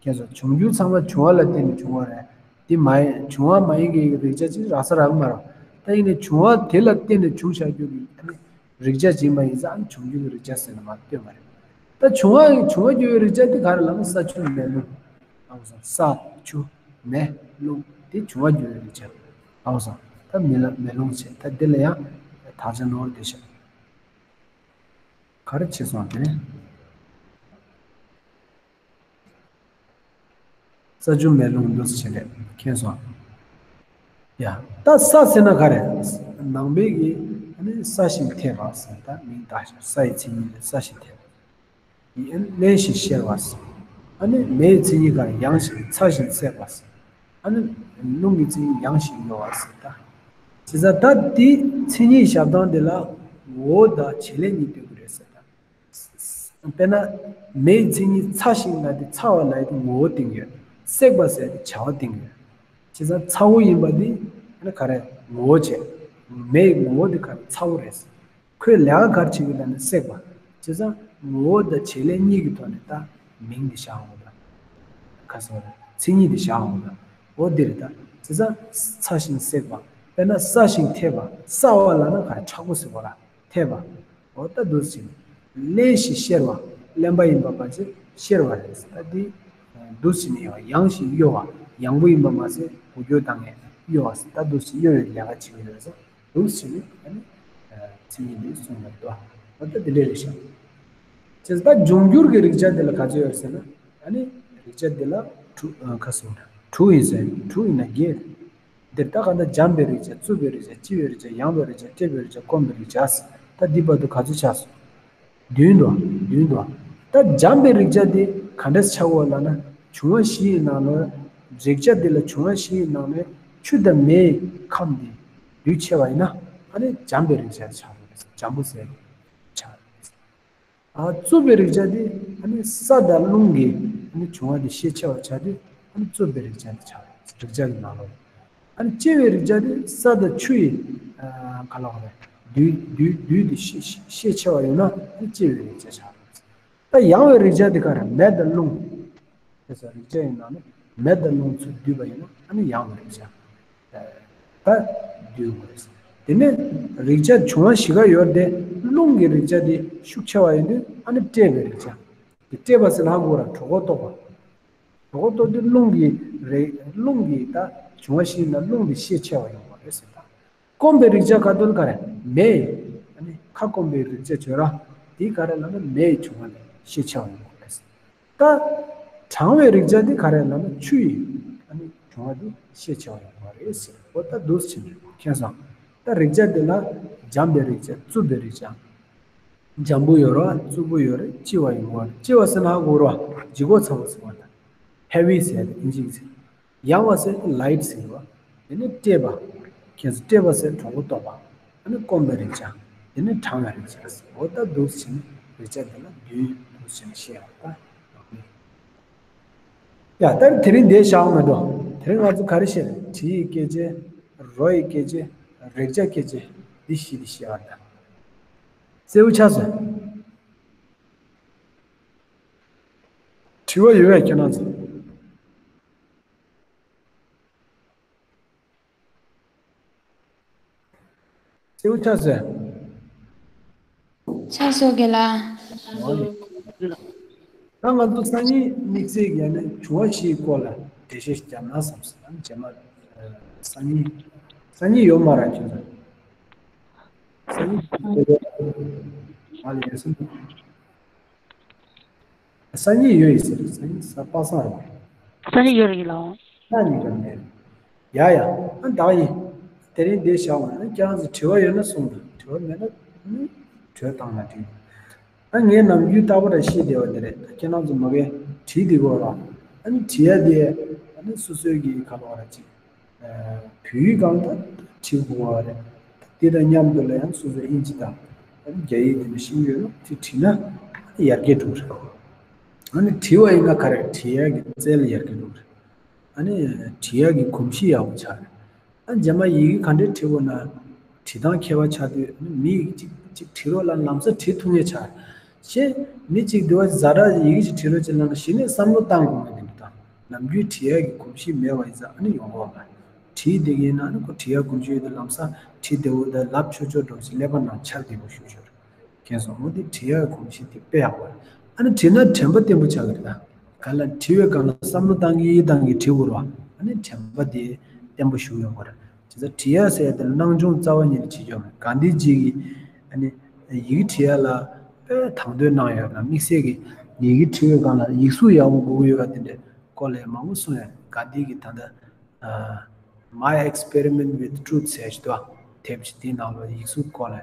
ཁྱེད་ཚོ་འབྱུང་འགྱུར་ཚང་མ་འབྱུང་བ་ལ་བརྟེན་ནས་བྱུང་བ་རེད། དེ་མ་ཡིན། འབྱུང་བ་མ་ཡིན་མཁན་གྱི་རེག་བྱ་ཅིག་རག་ས་རག་གི་མ་རེད། ད་ཡིན་ནའི་འབྱུང་བ་དེ་ལ་བརྟེན་ནས་བྱུང་བཞག་རྒྱུ་གི་རེག་བྱ་ཅིག་ཡིན་པ་ཡིན་ཙང་འབྱུང་འགྱུར་གྱི་རེག་བྱ་ཟེར་ན་མ་ལྟོས་མ་རེད། ད་འབྱུང་བ་འབྱུང་བ་འགྱུར་བའི་རེག་བྱ་དེ་ག་རེ་ལབ་ན་ས་ཆུ་མེ་རླུང་། ཨང་སང་། ས་ཆུ་མེ་རླུང་དེ་འབྱུང་བ་འགྱུར་བའི་རེག་བྱ། ཨང་སང་། ད་མེ་ལ་མེ་རླུང་བྱས། ད་འདི་ལ་ཡང་དག་ཆ་ནོར་བསྡད་ཤག་ག་རེ་བྱས་སོང་དེ། ས་ཆུ་མེ་རླུང་འདུ་བྱེད་རེད། མཁྱེན་སོང་། ཡ། ད་ས་ཟེར་ན་ག་རེ། ནང་པའི་གི་ཨ་ནི་སྲ་ཞིང་འཐས་པ་ཟེར། ད་མིང་བཏགས་ཤིང་སའི་མཚན་ཉིད་རེད། སྲ་ཞིང་འཐས་པ། བརླན་ཞིང་གཤེར་བ་ཟེར། ཨ་ནི་མེའི་མཚན་ཉིད་ག་རེ། ཡང་ཞིང་ཚ་ཞིང་བསྲེག་པ་ཟེར། ཨ་ནི་རླུང་གི་མཚན་ཉིད་ཡང་ཞིང་གཡོ་བ་ཟེར། ད་བྱས་ཙང་ད་དེ་མཚན་ཉིད་བཞག་སྟངས་དེ་ལ་ངོ་བོ་དང་བྱེད་ལས་གཉིས་སྟོན་གྱི་རེད་ཟེར། ད། དཔེར་ན། མེའི་མཚན་ཉིད་ཚ་ཞིང་ལབ་དེ་ཚ་བ་ལབ་དེ་ངོ་བོ་སྟོན་གྱི་ཡོད། བསྲེག་པ་ཟེར་དེ་བྱ་བ་སྟོན་གྱི་ཡོད། བྱས་ཙང་ཚ་བོ་ཡིན་པ་དེ་ཨ་ནི་ག་རེ་ངོ་བོ་བྱས། མེའི་ངོ་བོ་དེ་ག་རེ། ཚ་བོ་རེད། ཁོས་ལས་ཀ་ག་རེ་བྱེད་ཀྱི་ལབ་ན་བསྲེག་པ། བྱས་ཙང་ངོ་བོ་དང་བྱེད་ལས་གཉིས་ཀྱི་ཐོག་ནས་ད་མིང་དེ་བཞག་འོང་ད། ག་ཟེར་བ་རེད། མཚན་ཉིད་དེ་བཞག་འོང་ད། འོ་དེ་རེད་ད། བྱས་ཙང་ཚ་ཞིང་བསྲེག་པ། དཔེར་ན་སྲ་ཞིང་འཐས་པ། སྲ་བ་ལབ་ན་ག་རེ། མཁྲེགས་པོ་ཟེར་བ་ལ། འཐས་པ། འོ་ད་འདུག་སེ་བྱས་ནས། བརླན་ཞིང་གཤེར་བ། བརླན་པ་ཡིན་པ་མ་ཟད་གཤེར་བ་རེད། ད་འདི་འདུག་སེ་བྱས་ནས་ཡང་ཡང་ཞིང་གཡོ་བ། ཡང་པོ་ཡིན་པ་མ་ཟད་འགུལ་སྐྱོད་བཏང་ནས་གཡོ་བ། ད་འདུག་སེ་གཡོ་བའི་ལས་ཀ་བྱེད་ཀྱི་ཡོད་ས་འདུག་སེ་བྱས་ནས། ཨ་ནི་མཚན་ཉིད་འདི་གསུངས་པ་རེད་དོ། འོ་ད་འདི་འདྲ་རེད་ཤག་བྱས་ཙང་ད་འབྱུང་འགྱུར་གྱི་རེག་བྱ་འདི་ལ་ག་ཚོད་ཡོད་ཟེར་ན། ཨ་ནི་རེག་བྱ་འདི་ལ་དྲུག་ཨ་ཁ་སོ། དྲུག་ཡིན་ཟེར། དྲུག་ཡིན་ན་བརྒྱད། འདིར་ད་ག་ད་འཇམ་པའི་རེག་བྱ། རྩུབ་པའི་རེག་བྱ། ལྕི་བའི་རེག་བྱ། ཡང་བའི་རེག་བྱ། བསྲེག་པའི་རེག་བྱ། སྐོམ་པའི་རེག་བྱ། ད་འདི་བར་དུ་ག་ཚོད་ཆགས་སོང་། བདུན་འདུག་བདུན་འདུག་ད་འཇམ་པའི་རེག་བྱ་འདི་ག་འདྲས་ཆགས་ཀྱི་ཡོད་ལབ་ན། འབྱུང་བ་བཞི་ཡི་ནང་ནས། རེག་བྱ་འདི་ལ་འབྱུང་བ་བཞི་ཡི་ནང་ནས་ཆུ་དང་མེའི་ཁམས་འདི་འདུས་ཆེ་བ་ཡིན་ན། ཨ་ནི་འཇམ་པའི་རེག་བྱ་ཆགས་རེད། འཇམ་པོ་ཟེར་ཆགས་རེད། ཨ་རྩུབ་པའི་རེག་བྱ་དེ་ཨ་ནི་ས་དང་རླུང་གི་ཨ་ནི་འབྱུང་བ་དེ་ཤས་ཆེ་བ་ཆགས་དུས་ཨ་ནི་རྩུབ་པའི་རེག་བྱ་དེ་ཆགས་རེད། རེག་བྱ་གི་ནང་ལོགས། ཨ་ནི་ལྕི་བའི་རེག་བྱ་དེ་ས་དང་ཆུ་ཡི་ཨ་ག་ལ་བ་རེད། འདུས་འདུས་འདུས་དེ་ཤས་ཤས་ཆེ་བ་ཡོད་ན་ཨ་ནི་ལྕི་བའི་རེག་བྱ་ཆགས་རེད། ད་ཡང་བའི་རེག་བྱ་དེ་ག་རེ། མེ་དང་རླུང་། དེ་ཚོ་རེག་བྱ་ཡི་ནང་ནས་མེ་དང་རླུང་ཚུར་འདུས་པ་ཡིན་ན་ཨ་ནི་ཡང་བའི་རེག་བྱ། ད་འདུས་དགོས་རེད། དེ་ནས་རེག་བྱ་འབྱུང་བ་བཞི་ཀ་ཡོད་དེ། རླུང་གི་རེག་བྱ་དེ་ཤུགས་ཆེ་བ་ཡིན་དུས་ཨ་ནི་བསྲེག་པའི་རེག་བྱ། དེ་བསྲེག་པ་ཟེར་ན་ཧ་གོ་ར། གྲོད་ཁོག་ལྟོགས་པ། གྲོད་ཁོག་ལྟོགས་དུས་རླུང་གི་རེག་རླུང་གི་ད་འབྱུང་བ་བཞི་ཡིན་ན་རླུང་དེ་ཤས་ཆེ་བ་ཡོང་བ་རེད་ཟེར་ད། སྐོམ་པའི་རེག་བྱ་ག་དོན་ག་རེ། མེ། ཨ་ནི་ཁ་སྐོམ་པའི་རེག་བྱ་བྱོས་ར། དེ་ག་རེ་ལབ་ན་མེ་ཡི་འབྱུང་བ་ལས་ཤས་ཆེ་བ་ཡོང་བ་རེད། ད། གྲང་བའི་རེག་བྱ་དེ་ག་རེ་ལབ་ན་ཆུ་ཡིས་ཨ་ནི་བྱུང་བ་དེ་ཤས་ཆེ་བ་ཡོང་བ་རེད་ཟེར། འོ་ད་འདུག་སེ་བྱས་ནས་མཁྱེན་སོང་། ད་རེག་བྱ་དེ་ལ་འཇམ་པའི་རེག་བྱ། རྩུབ་པའི་རེག་བྱ། འཇམ་པོ་ཡོད་རེད་བ། རྩུབ་པོ་ཡོད་རེད། ལྕི་བ་ཡོད་རེད། ལྕི་བ་ཟེར་ན་ཧ་གོ་རེད་བ། ལྗིད་ཁོག་ཚ་བོ་ཟེར་བ་དང་། ཧེ་བི་ཟེར་ཏེ་ཨིན་ཇི་གི་ཟེར། ཡང་བ་ཟེར་ཏེ་ལའིཊ་ཟེར་བ། དེ་ནས་བཀྲེས་པ། ཁྱེད་ཚོ་བཀྲེས་པ་ཟེར་གྲོད་ཁོག་ལྟོགས་པ། དེ་ནས་སྐོམ་པའི་རེག་བྱ། དེ་ནས་གྲང་བའི་རེག་བྱ་ཟེར། འོ་ད་འདུག་སེ་བྱས་ནས་རེག་བྱ་དེ་ལ་བདུན་འདུག་སེ་བྱས་ནས་བཤད་ཡོད་ད། ཡ་ད་དེ་རིང་འདིར་བཞག་མི་འགྲོ། དེ་རིང་ང་ཚོ་ག་རེ་བཤད་རེད། དྲི་ཡི་སྐད་ཆ། རོ་ཡི་སྐད་ཆ། རེག་བྱ་སྐད་ཆ། འདི་བཞི་འདི་བཤད་པ་ད། གསལ་པོ་ཆགས་སོང་། དྲི་བ་ཡོད་པས་ཁྱེད་རང་ཚོ། གསལ་པོ་ཆགས་སོང་། ཆགས་སོང་རྒན་ལགས། ད་ང་ཚོ་སང་ཉིན་དམིགས་བསལ་གྱི་ནི་བྱུང་བ་བཞིའི་སྐོར་ལ་འགྲེལ་བཤད་ཞིག་བརྒྱབ་ན་བསམ་སོང་། རྗེས་མ་སང་ཉིན། སང་ཉིན་ཡོད་མ་རེད་ཁྱེད་ཚོ། སང་ཉིན་ང་ལ་ཡོད་སེམས། སང་ཉིན་ཡོད་ཡིན་ཟེར། སང་ཉིན་གཟའ་པ་སངས་རེད། སང་ཉིན་ཡོད་རེད་ལགས། ཁྱེད་གཉིས་ཀ་མེད། ཡ་ཡ། ཨ་བདག་ཡིན། དེ་རིང་འདིར་བཞག་པ་ན་ཁྱེད་རང་ཚོ་དྲི་བ་ཡོད་ན་གསུངས་དང་། དྲི་བ་མེད་ན་ནི་གྲོས་བཏང་ན་འགྲིག། ཨ་ངས་ནམ་རྒྱུན་རྟག་པར་བཤད་བསྡད་པ་འདི་རེད། ད་ཁྱེད་རང་ཚོ་མ་གིར་བྲིས་བསྡད་ཀྱི་ཡོད་རེད། ཨ་ནི་བྲིས་ཡ་དེ་ཨ་ནི་སོ་སོའི་གི་ག་ལབ་དགོས་རེད། ཅིག་བོད་ཡིག་སྒང་ལ་བྲིས་དགོས་པ་རེད། དེ་དང་མཉམ་དུ་ལ་ཡང་སོ་སོའི་ཨིན་ཇི་དང་རྒྱ་ཡིག་དེ་འདྲ་ཤེས་ཀྱི་ཡོད་ན་དེ་བྲིས་ན་ཡར་རྒྱས་འགྲོ་གི་རེད། ཨ་ནི་བྲིས་པ་ཡིན་ན་ག་རེ། བྲིས་ཡག་གི་རྩལ་ཡར་རྒྱས་འགྲོ་གི་རེད། ཨ་ནི་བྲིས་ཡག་གི་གོམས་གཤིས་ཡག་པོ་ཆགས་རེད། ཨ་རྗེས་མ་ཡི་གེ་ག་འདྲས་བྲིས་དགོས་ན། བྲིས་སྟངས་ཁྱད་པར་ཆགས་དུས་ཨ་ནི་མི་ཡི་གེ་གཅིག་གཅིག་བྲིས་རོགས་ལབ་ན་ལམ་སང་བྲིས་ཐུབ་མཁན་ཆགས་རེད། གཞན་མི་གཅིག་འདི་བ་ཛ་དྲག་ཡི་གེ་ཞིག་བྲིས་རོགས་བྱེད་ལབ་ན་གཞི་ནས་བསམ་བློ་བཏང་དགོས་མཁན་དེ་འདྲ་དང་། ནམ་རྒྱུན་བྲིས་ཡག་གི་གོམས་གཤིས་མེད་པ་ཡིན་ཙང་ཨ་ནི་ཡོང་གི་མ་རེད། བྲིས་བསྡད་ཀྱི་ཡིན་ན་ཨ་ནི་ཁོ་བྲིས་ཡག་གོམས་གཤིས་ཡོད་དུས་ལམ་སང་བྲིས་བདེ་པོ་དང་ལབ་ཆོག་ཆོག་འགྲོ་ཞིག་ཀླད་པ་ནང་འཆར་བདེ་པོ་ཞིག་ཤོར། མཁྱེན་སོང་། འོ་དེ་བྲིས་ཡག་གོམས་གཤིས་དེ་དཔེ་ཡག་པོ་རེད། ཨ་ནི་བྲིས་ན་དྲན་པ་བརྟན་པོ་ཆགས་ཀྱི་རེད་ད། ག་ལ་བྲིས་པའི་སྒང་ལ་བསམ་བློ་བཏང་གི་བཏང་གི་བྲིས་དགོས་རེད་བ། ཨ་ནི་དྲན་པ་དེ་བརྟན་པོ་ཞིག་ཡོང་གི་རེད། བྱས་ཙང་བྲིས་ཡག་ཟེར་ཡག་དེ་ལ་སྣང་ཆུང་རྩ་བ་ཉིད་ནས་བྱེད་ཆོག་མེད། གྷན་དྷི་ཇི་གིས་ཨ་ནི་ཡི་གེ་བྲིས་ཡག་ལ་དཔེ་དང་དོད་གནང་ཡོད་ན། དམིགས་བསལ་གྱི་ཡི་གེ་བྲིས་པའི་སྒང་ལ་ཡིག་གཟུགས་ཡག་པོ་དགོས་ཀྱི་ཡོད་པ་དེ་འདྲའི་སྐོར་ལ་མང་པོ་གསུངས་ཡོད། གྷན་དྷི་གིས་ད་ལྟ། My Experiment with Truth ཟེར་ཞིག་འདུག་དེབ་ཅིག་དེའི་ནང་ལ་ཡིག་གཟུགས་སྐོར་ལ་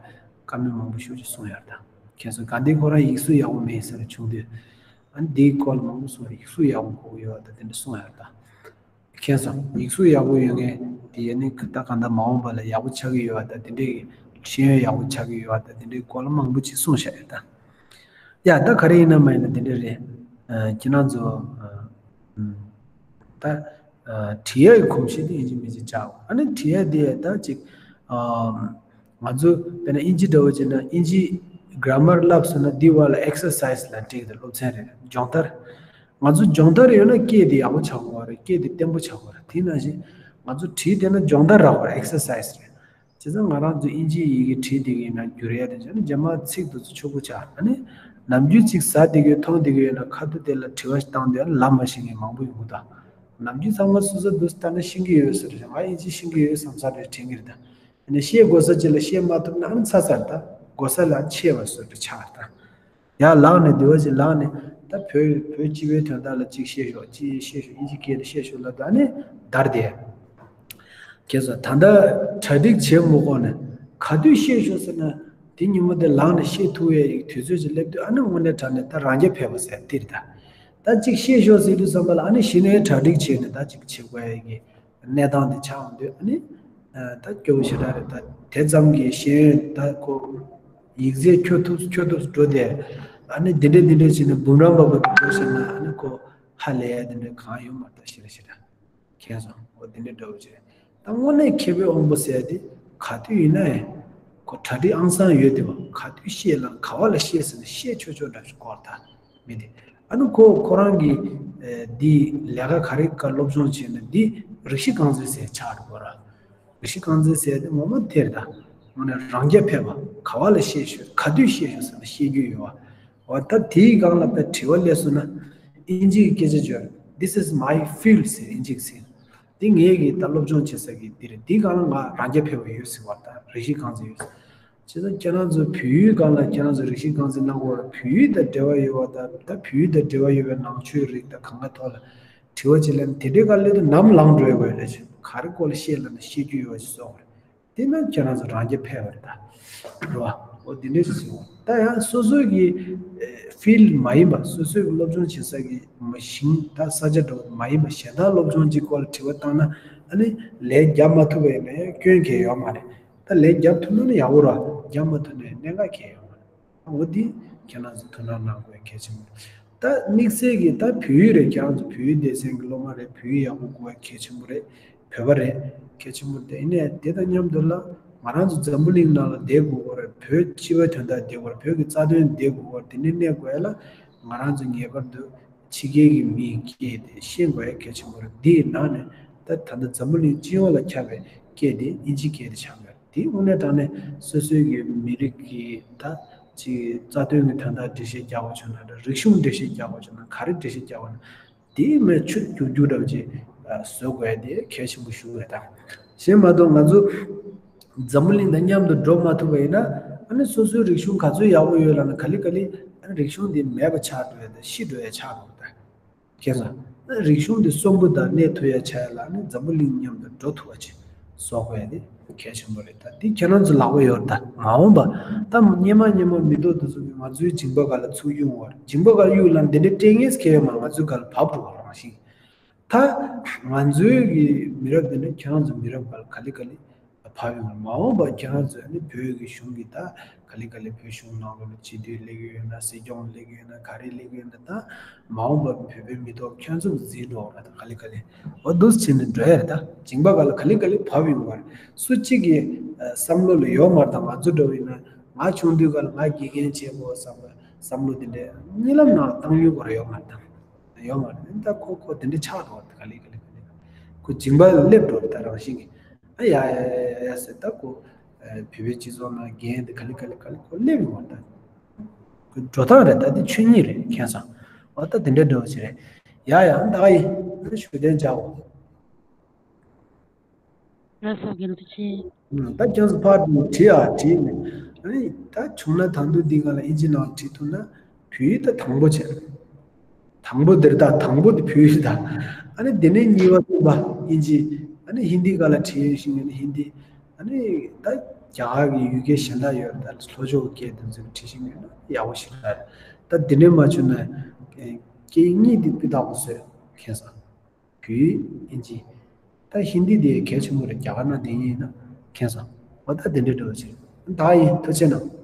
བཀའ་མོལ་མང་པོ་ཞེ་པོ་ཅིག་གསུངས་ཡོད་རེད་ད། མཁྱེན་སོང་། གྷན་དྷི་ཁོ་རང་ཡིག་གཟུགས་ཡག་པོ་མེད་ཟེར་བྱུང་དུས། ཨ་ནི་དེའི་སྐོར་ལ་མང་པོ་གསུངས་རེད། ཡིག་གཟུགས་ཡག་པོ་དགོས་ཀྱི་ཡོད་ད་དེ་འདྲ་གསུངས་ཡོད་རེད་ད། མཁྱེན་སོང་། ཡིག་གཟུགས་ཡག་པོ་ཡོད་མཁན་དེ་ཡ་ནི་ད་གང་ལྟར་མ་འོངས་པ་ལ་ཡག་པོ་ཆགས་ཀྱི་ཡོད་ད། དེ་འདྲའི་ཤེས་ཡོན་ཡག་པོ་ཆགས་ཀྱི་ཡོད་ད། དེ་འདྲའི་སྐོར་ལ་མང་པོ་ཅིག་གསུངས་བཞག་ཡོད་ད། ཡ་ད་ག་རེ་ཡིན་ན་མ་ཡིན་ན་དེ་འདྲ་རེད། ཨ་ཁྱེད་རང་ཚོ་ཨ་ཨ་ད་ཨ་བྲིས་ཡག་གི་གོམས་གཤིས་དེ་ཡིན་གཅིག་མིན་གཅིག་ཆགས་དགོས། ཨ་ནི་བྲིས་ཡག་དེ་ད་ཅིག་ཨ་ང་ཚོ་དཔེར་ན་ཨིན་ཇི་འདྲ་བོ་བྱས་ན་ཨིན་ཇི་གྷ་ར་མར་བསླབ་སོང་ན་འདི་བར་ལ་ཨེག་སར་སའིས་ལབ་བྲིས་ཀྱི་འདུག་སློབ་ཚན་རེ་རེ་སྦྱོང་བརྡར། ང་ཚོ་སྦྱོང་བརྡར་ཡོད་ན་སྐད་དེ་ཡག་པོ་ཆགས་དགོས་རེད། སྐད་དེ་བརྟན་པོ་ཆགས་དགོས་རེད། དེ་ནང་བཞིན་ང་ཚོ་བྲིས་བསྡད་ན་སྦྱོང་བརྡར་རག་པ་རེད། ཨེག་སར་སའིས་རེད། བྱས་ཙང་ང་རང་ཚོ་ཨིན་ཇིའི་ཡི་གེ་བྲིས་བསྡད་ཀྱི་ཡིན་ན་འགྱུར་ཡ་དེ་བྱས་ན་རྗེས་མ་ཚིག་དེ་ཚོ་ཕྱུག་པོ་ཆགས། ཨ་ནི་ནམ་རྒྱུན་ཅིག་ཟ་བསྡད་ཀྱི་ཡོད་མཐོང་བསྡད་ཀྱི་ཡོད་ན་ཁ་ཐུག་དེ་ལ་དྲི་བ་ཞིག་བཏང་དུས་ཨ་ནི་ལབ་མ་ཤེས་མཁན་མང་པོ་ཡོང་གི་འདུག་ནམ་རྒྱུན་ཚང་མ་སོ་སོ་འདུག་ལྟ་ན་ཤེས་ཀྱི་ཡོད་ཟེར་ཞིང་། ང་ཨིན་ཇི་ཤེས་ཀྱི་ཡོད་བསམ་ས་རེད་དྲན་གྱི་རེད་ད། ཨ་ནི་བཤད་དགོས་ས་ཅིག་ལ་བཤད་མ་ཐུབ་ན་ཨ་ནི་ཚ་ཚ་རེད་ད། དགོས་ས་ལ་ཆད་པ་བཟོ་འདྲ་ཆགས་རེད་ད། ཡར་ལངས་ནས་འདི་བ་ཞིག་ལངས་ནས་ད་བོད་བོད་སྤྱི་པའི་དོན་དག་ལ་ཅིག་བཤད་ཤོག་ཅིག་བཤད་ཤོག་ཨིན་ཇི་སྐད་དུ་བཤད་ཤོག་ལབ་ད་ནི་འདར་བསྡད། ཁྱེད་ཚོ་ད་ལྟ་གྲ་སྒྲིག་བྱེད་མི་དགོས་ནས་ག་དུས་བཤད་ཤོག་ཟེར་ན་དེ་ཉིན་མོ་དེ་ལངས་ནས་བཤད་ཐུབ་ཡས་ཡིག་དུས་ཚོད་ཅིག་སླེབས་དུས་ཨ་ནི་དངོས་གནས་དྲང་གནས་ད་རང་རྐྱ་འཕེར་བ་ཟེར་འདི་རེད་ད། ད་ཅིག་བཤད་ཤོག་ཟེར་དུས་ཙམ་པ་ལ་ཨ་ནི་གཞི་ནས་གྲ་སྒྲིག་བྱས་ནས་ད་ཅིག་བྱེད་དགོས་ཡས་ཀྱི་གནས་སྟངས་དེ་ཆགས་འོང་དུས་ཨ་ནི། ད་སྐྱོ་བོ་ཞེ་དྲག་རེད་ད། དེ་ཙམ་གྱི་ཤེས་ཡོན་ད་ཁོ་ཡིག་ཚད་ཁྱོད་ཐུབ་ཁྱོད་ཐུབ་འགྲོ་དེ། ཨ་ནི་འདི་འདྲས་འདི་འདྲས་བྱས་ནས་འབུམ་རམས་པ་པོ་དེ་འགྲོ་ཤེས་ན་ཨ་ནི་ཁོ་ཧ་ལས་ཡ་འདི་འདྲས་གང་ཡོད་མ་རེད་ད། ཞེ་དྲག་ཞེ་དྲག་མཁྱེན་སོང་། འོ་འདི་འདྲས་འདྲ་བོ་བྱས། ད་དངོས་གནས་མཁས་པའི་དབང་པོ་ཟེར་ཡ་དེ་ག་དུས་ཡིན་ན་ཡང་ཁོ་གྲ་སྒྲིག་ཨང་སང་ཡོད་དེ་བ། ག་དུས་བཤད་ལ་ག་བ་ལ་བཤད་ཟེར་ན་བཤད་ཆོག་ཆོག་འདྲ་ཞིག་སྐོར་ད། མི་དེ། ཨ་ནི་ཁོ་ཁོ་རང་གི་ཨེ་འདི་ལས་ཀ་ག་རེ་ག་སློབ་སྦྱོང་བྱས་ན་འདི་རིགས་ཤིག་རྐང་འཛིན་ཟེར་ཆགས་འགྲོ་གི་ར། རིགས་ཤིག་རྐང་འཛིན་ཟེར་དེ་ངོ་མ་དེ་རེད་ད། དངོས་གནས་རང་རྐྱ་འཕེར་བ། ག་བ་ལ་བཤད་ཤོག་ག་དུས་བཤད་ཤོག་ཟེར་ན་བཤད་རྒྱུ་ཡོད་བ། འོ་ད་དེའི་སྒང་ལ་དཔེ་དྲི་བ་སླེབས་སོང་ན་ཨིན་ཇིའི་སྐད་ཆ་བརྗོད། This is my field ཟེར་ཨིན་ཇིས་ཟེར། འདི་ངེད་ཀྱི་ད་སློབ་སྦྱོང་བྱེད་ས་གི་འདི་རེད། འདི་སྒང་ལ་ང་རང་རྐྱ་འཕེར་བ་ཡོད་ཟེར་བ་ད་རིགས་ཤིག་རྐང་འཛིན་ཡོད་ཟེར། བྱས་ཙང་ཁྱེད་རང་ཚོ་བོད་ཡིག་སྒང་ལ་ཁྱེད་རང་ཚོ་རིགས་ཤེས་རྐང་འཛིན་གནང་དགོས་ར། བོད་ཡིག་དང་འབྲེལ་བ་ཡོད་པ་དང་ད་བོད་ཡིག་དང་འབྲེལ་བ་ཡོད་པའི་ནང་ཆོས་རིག་དང་གང་ག་ཐོག་ལ་དྲི་བ་ཅིག་ལན་དེ་འདྲའི་སྒང་སླེབས་དུས་ནམ་ལངས་འགྲོ་ཡ་དགོས་རེད། ག་རེ་སྐོར་ལ་བཤད་ལབ་ན་བཤད་རྒྱུ་ཡོད་པ་ཞིག་བཟོ་དགོས་རེད། དེ་ན་ཁྱེད་རང་ཚོ་རང་རྐྱ་འཕེར་བ་རེད་ད། རེད་བ། འོ་དེ་འདྲས་ཞིག་བཟོ། ད་ཡང་སོ་སོའི་གི་ཕིལ་མ་ཡིན་པ། སོ་སོའི་གི་སློབ་སྦྱོང་བྱེད་ས་གི་མ་ཞིང་ད་ས་ཆ་འགྲོ་མ་ཡིན་པ་གཞན་དག་སློབ་སྦྱོང་གི་སྐོར་ལ་དྲི་བ་བཏང་ན་ཨ་ནི་ལན་རྒྱབ་མ་ཐུབ་པ་ཡིན་ན་ཡང་སྐྱོན་གང་ཡང་ཡོད་མ་རེད། ད་ལན་རྒྱབ་ཐུབ་ན་ནི་ཡག་པོ་རེད། རྒྱབ་མ་ཐུབ་ན་ཡང་གནད་འགག་གང་ཡང་ཡོད་མ་རེད། འོ་འདི་ཁྱེད་རང་ཚོ་ཐུགས་སྣང་གནང་དགོས་གལ་ཆེན་པོ་རེད། ད་དམིགས་བསལ་གྱི་ད་བོད་ཡིག་རེད། ཁྱེད་རང་ཚོ་བོད་ཡིག་སྡེ་ཚན་གྱི་སློབ་མ་རེད། བོད་ཡིག་ཡག་པོ་དགོས་པ་གལ་ཆེན་པོ་རེད། བོད་པ་རེད། གལ་ཆེན་པོ་རེད། ཡིན་ནའི་དེ་དང་མཉམ་དུ་ལ་ང་རང་ཚོ་འཛམ་བུ་གླིང་ནང་ལ་བསྡད་དགོས་པ་རེད། བོད་སྤྱི་པའི་དོན་དག་བསྡད་དགོས་པ་རེད། བོད་ཀྱི་རྩ་དོན་བསྡད་དགོས་པ་རེད། དེ་ནས་གནས་དགོས་ཡ་ལ་ང་རང་ཚོ་ངེས་པར་དུ་ཕྱི་རྒྱལ་གྱི་མིའི་སྐད་དེ་ཤེས་དགོས་ཡ་གལ་ཆེན་པོ་རེད། འདིའི་ནང་ནས་ད་ད་ལྟ་འཛམ་བུ་གླིང་སྤྱི་ཡོངས་ལ་ཁྱབ་པའི་སྐད་དེ་དབྱིན་ཇིའི་སྐད་དེ་ཆགས་ཡོད་རེད། དེ་དངོས་གནས་དྲང་གནས་སོ་སོའི་གི་མི་རིགས་ཀྱི་ད་ཅིག་རྩ་དོན་གྱི་དོན་དག་འགྲེལ་བཤད་རྒྱག་དགོས་བྱུང་ན་འདྲ། རིག་གཞུང་འགྲེལ་བཤད་རྒྱག་དགོས་བྱུང་ན་ག་རེ་འགྲེལ་བཤད་རྒྱག་དགོས་ན་དེ་མེད་ཆུ་རྒྱུག་རྒྱུག་འདྲ་བོ་ཅིག་བཟོ་དགོས་ཡ་དེ་གལ་ཆེན་པོ་ཞིག་རེད་ད། གཞན་མ་གཏོགས་ང་ཚོ་འཛམ་བུ་གླིང་དང་མཉམ་དུ་འགྲོ་མ་ཐུབ་པ་ཡིན་ན་ཨ་ནི་སོ་སོའི་རིག་གཞུང་ག་ཚོད་ཡག་པོ་ཡོད་ལབ་ན་ག་ལེ་ག་ལེ་ཨ་ནི་རིག་གཞུང་དེ་མེད་པ་ཆགས་འགྲོ་ཡ་དང་ཤི་འགྲོ་ཡ་ཆགས་འགྲོ་གི་ད། ཁྱེད་ཚོ། རིག་གཞུང་འདི་གསོན་པོ་དང་གནས་ཐུབ་ཡ་ཆ་ཡ་ལ་ནི་འཛམ་བུ་གླིང་མཉམ་དུ་འགྲོ་ཐུབ་པ་ཅིག་བཟོ་དགོས་ཡ་དེ་གལ་ཆེན་པོ་རེད་ད། འདི་ཁྱེད་རང་ཚོ་ལག་པ་ཡོད་ད། མ་འོངས་པ་ད་སྙེ་མ་སྙེ་མ་མི་ཐོག་དེ་ཚོ་གི་ང་ཚོའི་མཇིང་པ་སྒང་ལ་ཚུར་གཡུག་བར་མཇིང་པ་སྒང་གཡུག་ལ་འདི་འདྲའི་སྤྲད་ངེས་ཁེལ་ཡོད་མ་ང་ཚོའི་སྒང་ལ་བབས་འགྲོ་བ་རང་བཞིན། ད་ང་ཚོའི་གི་མི་རབས་འདི་འདྲ་ཁྱེད་རང་ཚོ་མི་རབས་སྒང་ལ་ག་ལེ་ག་ལེ། བབས་ཡོང་། མ་འོངས་པ་ཁྱེད་རང་ཚོས་ནི་བོད་ཀྱི་གཞུང་གི་ད་ག་ལེ་ག་ལེ་བོད་གཞུང་ནང་ལོགས་ལ་སྤྱི་འཐུས་སླེབས་ཀྱི་ཡོད་ན་སྲིད་སྐྱོང་སླེབས་ཀྱི་ཡོད་ན་ག་རེ་སླེབས་ཀྱི་ཡོད་ན་ད་མ་འོངས་པ་བོད་པའི་མི་ཐོག་ཁྱོད་ཚོ་གི་འཛིན་འགྲོ་བ་ད་ག་ལེ་ག་ལེ་འོ་འདུག་བྱས་ནས་འགྲོ་ཡ་རེད་ད། མཇིང་པ་སྒང་ལ་ག་ལེ་ག་ལེ་བབས་ཡོང་བ་རེད། སུ་གཅིག་གི་བསམ་བློ་ལ་ཡོད་མ་རེད་ད། ང་ཚོ་འདྲ་བོ་ཡིན་ན་ང་ཆུང་དུས་སྒང་ལ་ང་དགེ་རྒན་བྱེད་དགོས་བསམ་པ་བསམ་བློ་དེ་འདྲའི་གཉིད་ལམ་ནང་བཏང་མྱོང་ཁོ་རང་ཡོད་མ་རེད་ད། ཡོད་མ་རེད། ད་ཁོ་ཁོ་དེ་འདྲ་ཆགས་འགྲོ་བ་ད་ག་ལེ་ག་ལེ་ག་ལེ་ཁོ་མཇིང་པ་ལ་སླེབས་འགྲོ་བ་ད་རང་བཞིན་གྱི། ཨ་ཡ་ཡ་ཡ་ཡ་ཟེར་ད་ཁོ། ཨ་བོད་པའི་སྤྱི་ཚོགས་ནང་རྒན་དེ་ག་ལེ་ག་ལེ་ག་ལེ་ཁོ་སླེབས་ཡོང་བ་ད། ཁོ་འགྲོ་སྟངས་རེད་ད། དེ་ཆོས་ཉིད་རེད་ཁྱེད་ཚོ། འོ་ད་དེ་འདྲ་འདྲ་བོ་ཞིག་རེད། ཡ་ཡ་ད་ག་ཡིན། ཞུ་དོན་བྱའོ། ལགས་སོ་རྒན་ལགས་ཆེ། ད་ཁྱེད་ཚོ་ཕར་དུ་བྲིས་ཨ་བྲིས་ནས། ཨ་ནི་ད་བྱུང་ན་ད་དུང་འདི་སྒང་ལ་ཨིན་ཇི་ནང་བྲིས་ཐུབ་ན་བོད་ཡིག་ད་དང་པོ་བྱས། དང་པོ་འདིར་ད་དང་པོ་དེ་བོད་ཡིག་ད། ཨ་ནི་དེ་ནས་གཉིས་པ་གསུམ་པ་ཨིན་ཇི། ཨ་ནི་ཧིན་དི་སྒང་ལ་བྲིས་ཤིང་ཨ་ནི་ཧིན་དི། ཨ་ནི་ད་རྒྱ་གར་གྱི་ཡུལ་སྐད་གཞན་དག་ཡོད་རེད་ད། ལྷོ་ཕྱོགས་ཀྱི་སྐད་དེ་ཚོ་བྲིས་ཤིང་ཡོད་ན་ཡག་པོ་ཞིག་རེད། ད་དེ་འདྲས་མ་བྱུང་ན་སྐད་གཉིས་དེ་སྤུས་དག་པོ་བཟོས་མཁན་ས། བོད་ཡིག་ཨིན་ཇི། ད་ཧིན་དི་དེ་གལ་ཆེན་པོ་རེད། རྒྱ་གར་ནང་བསྡད་མཁན་ཡིན་ན་མཁྱེན་སོང་། འོ་ད་དེ་འདྲའི་འདྲ་བོ་ཅིག་ད་ཡིན། ཐུགས་རྗེ་གནང་།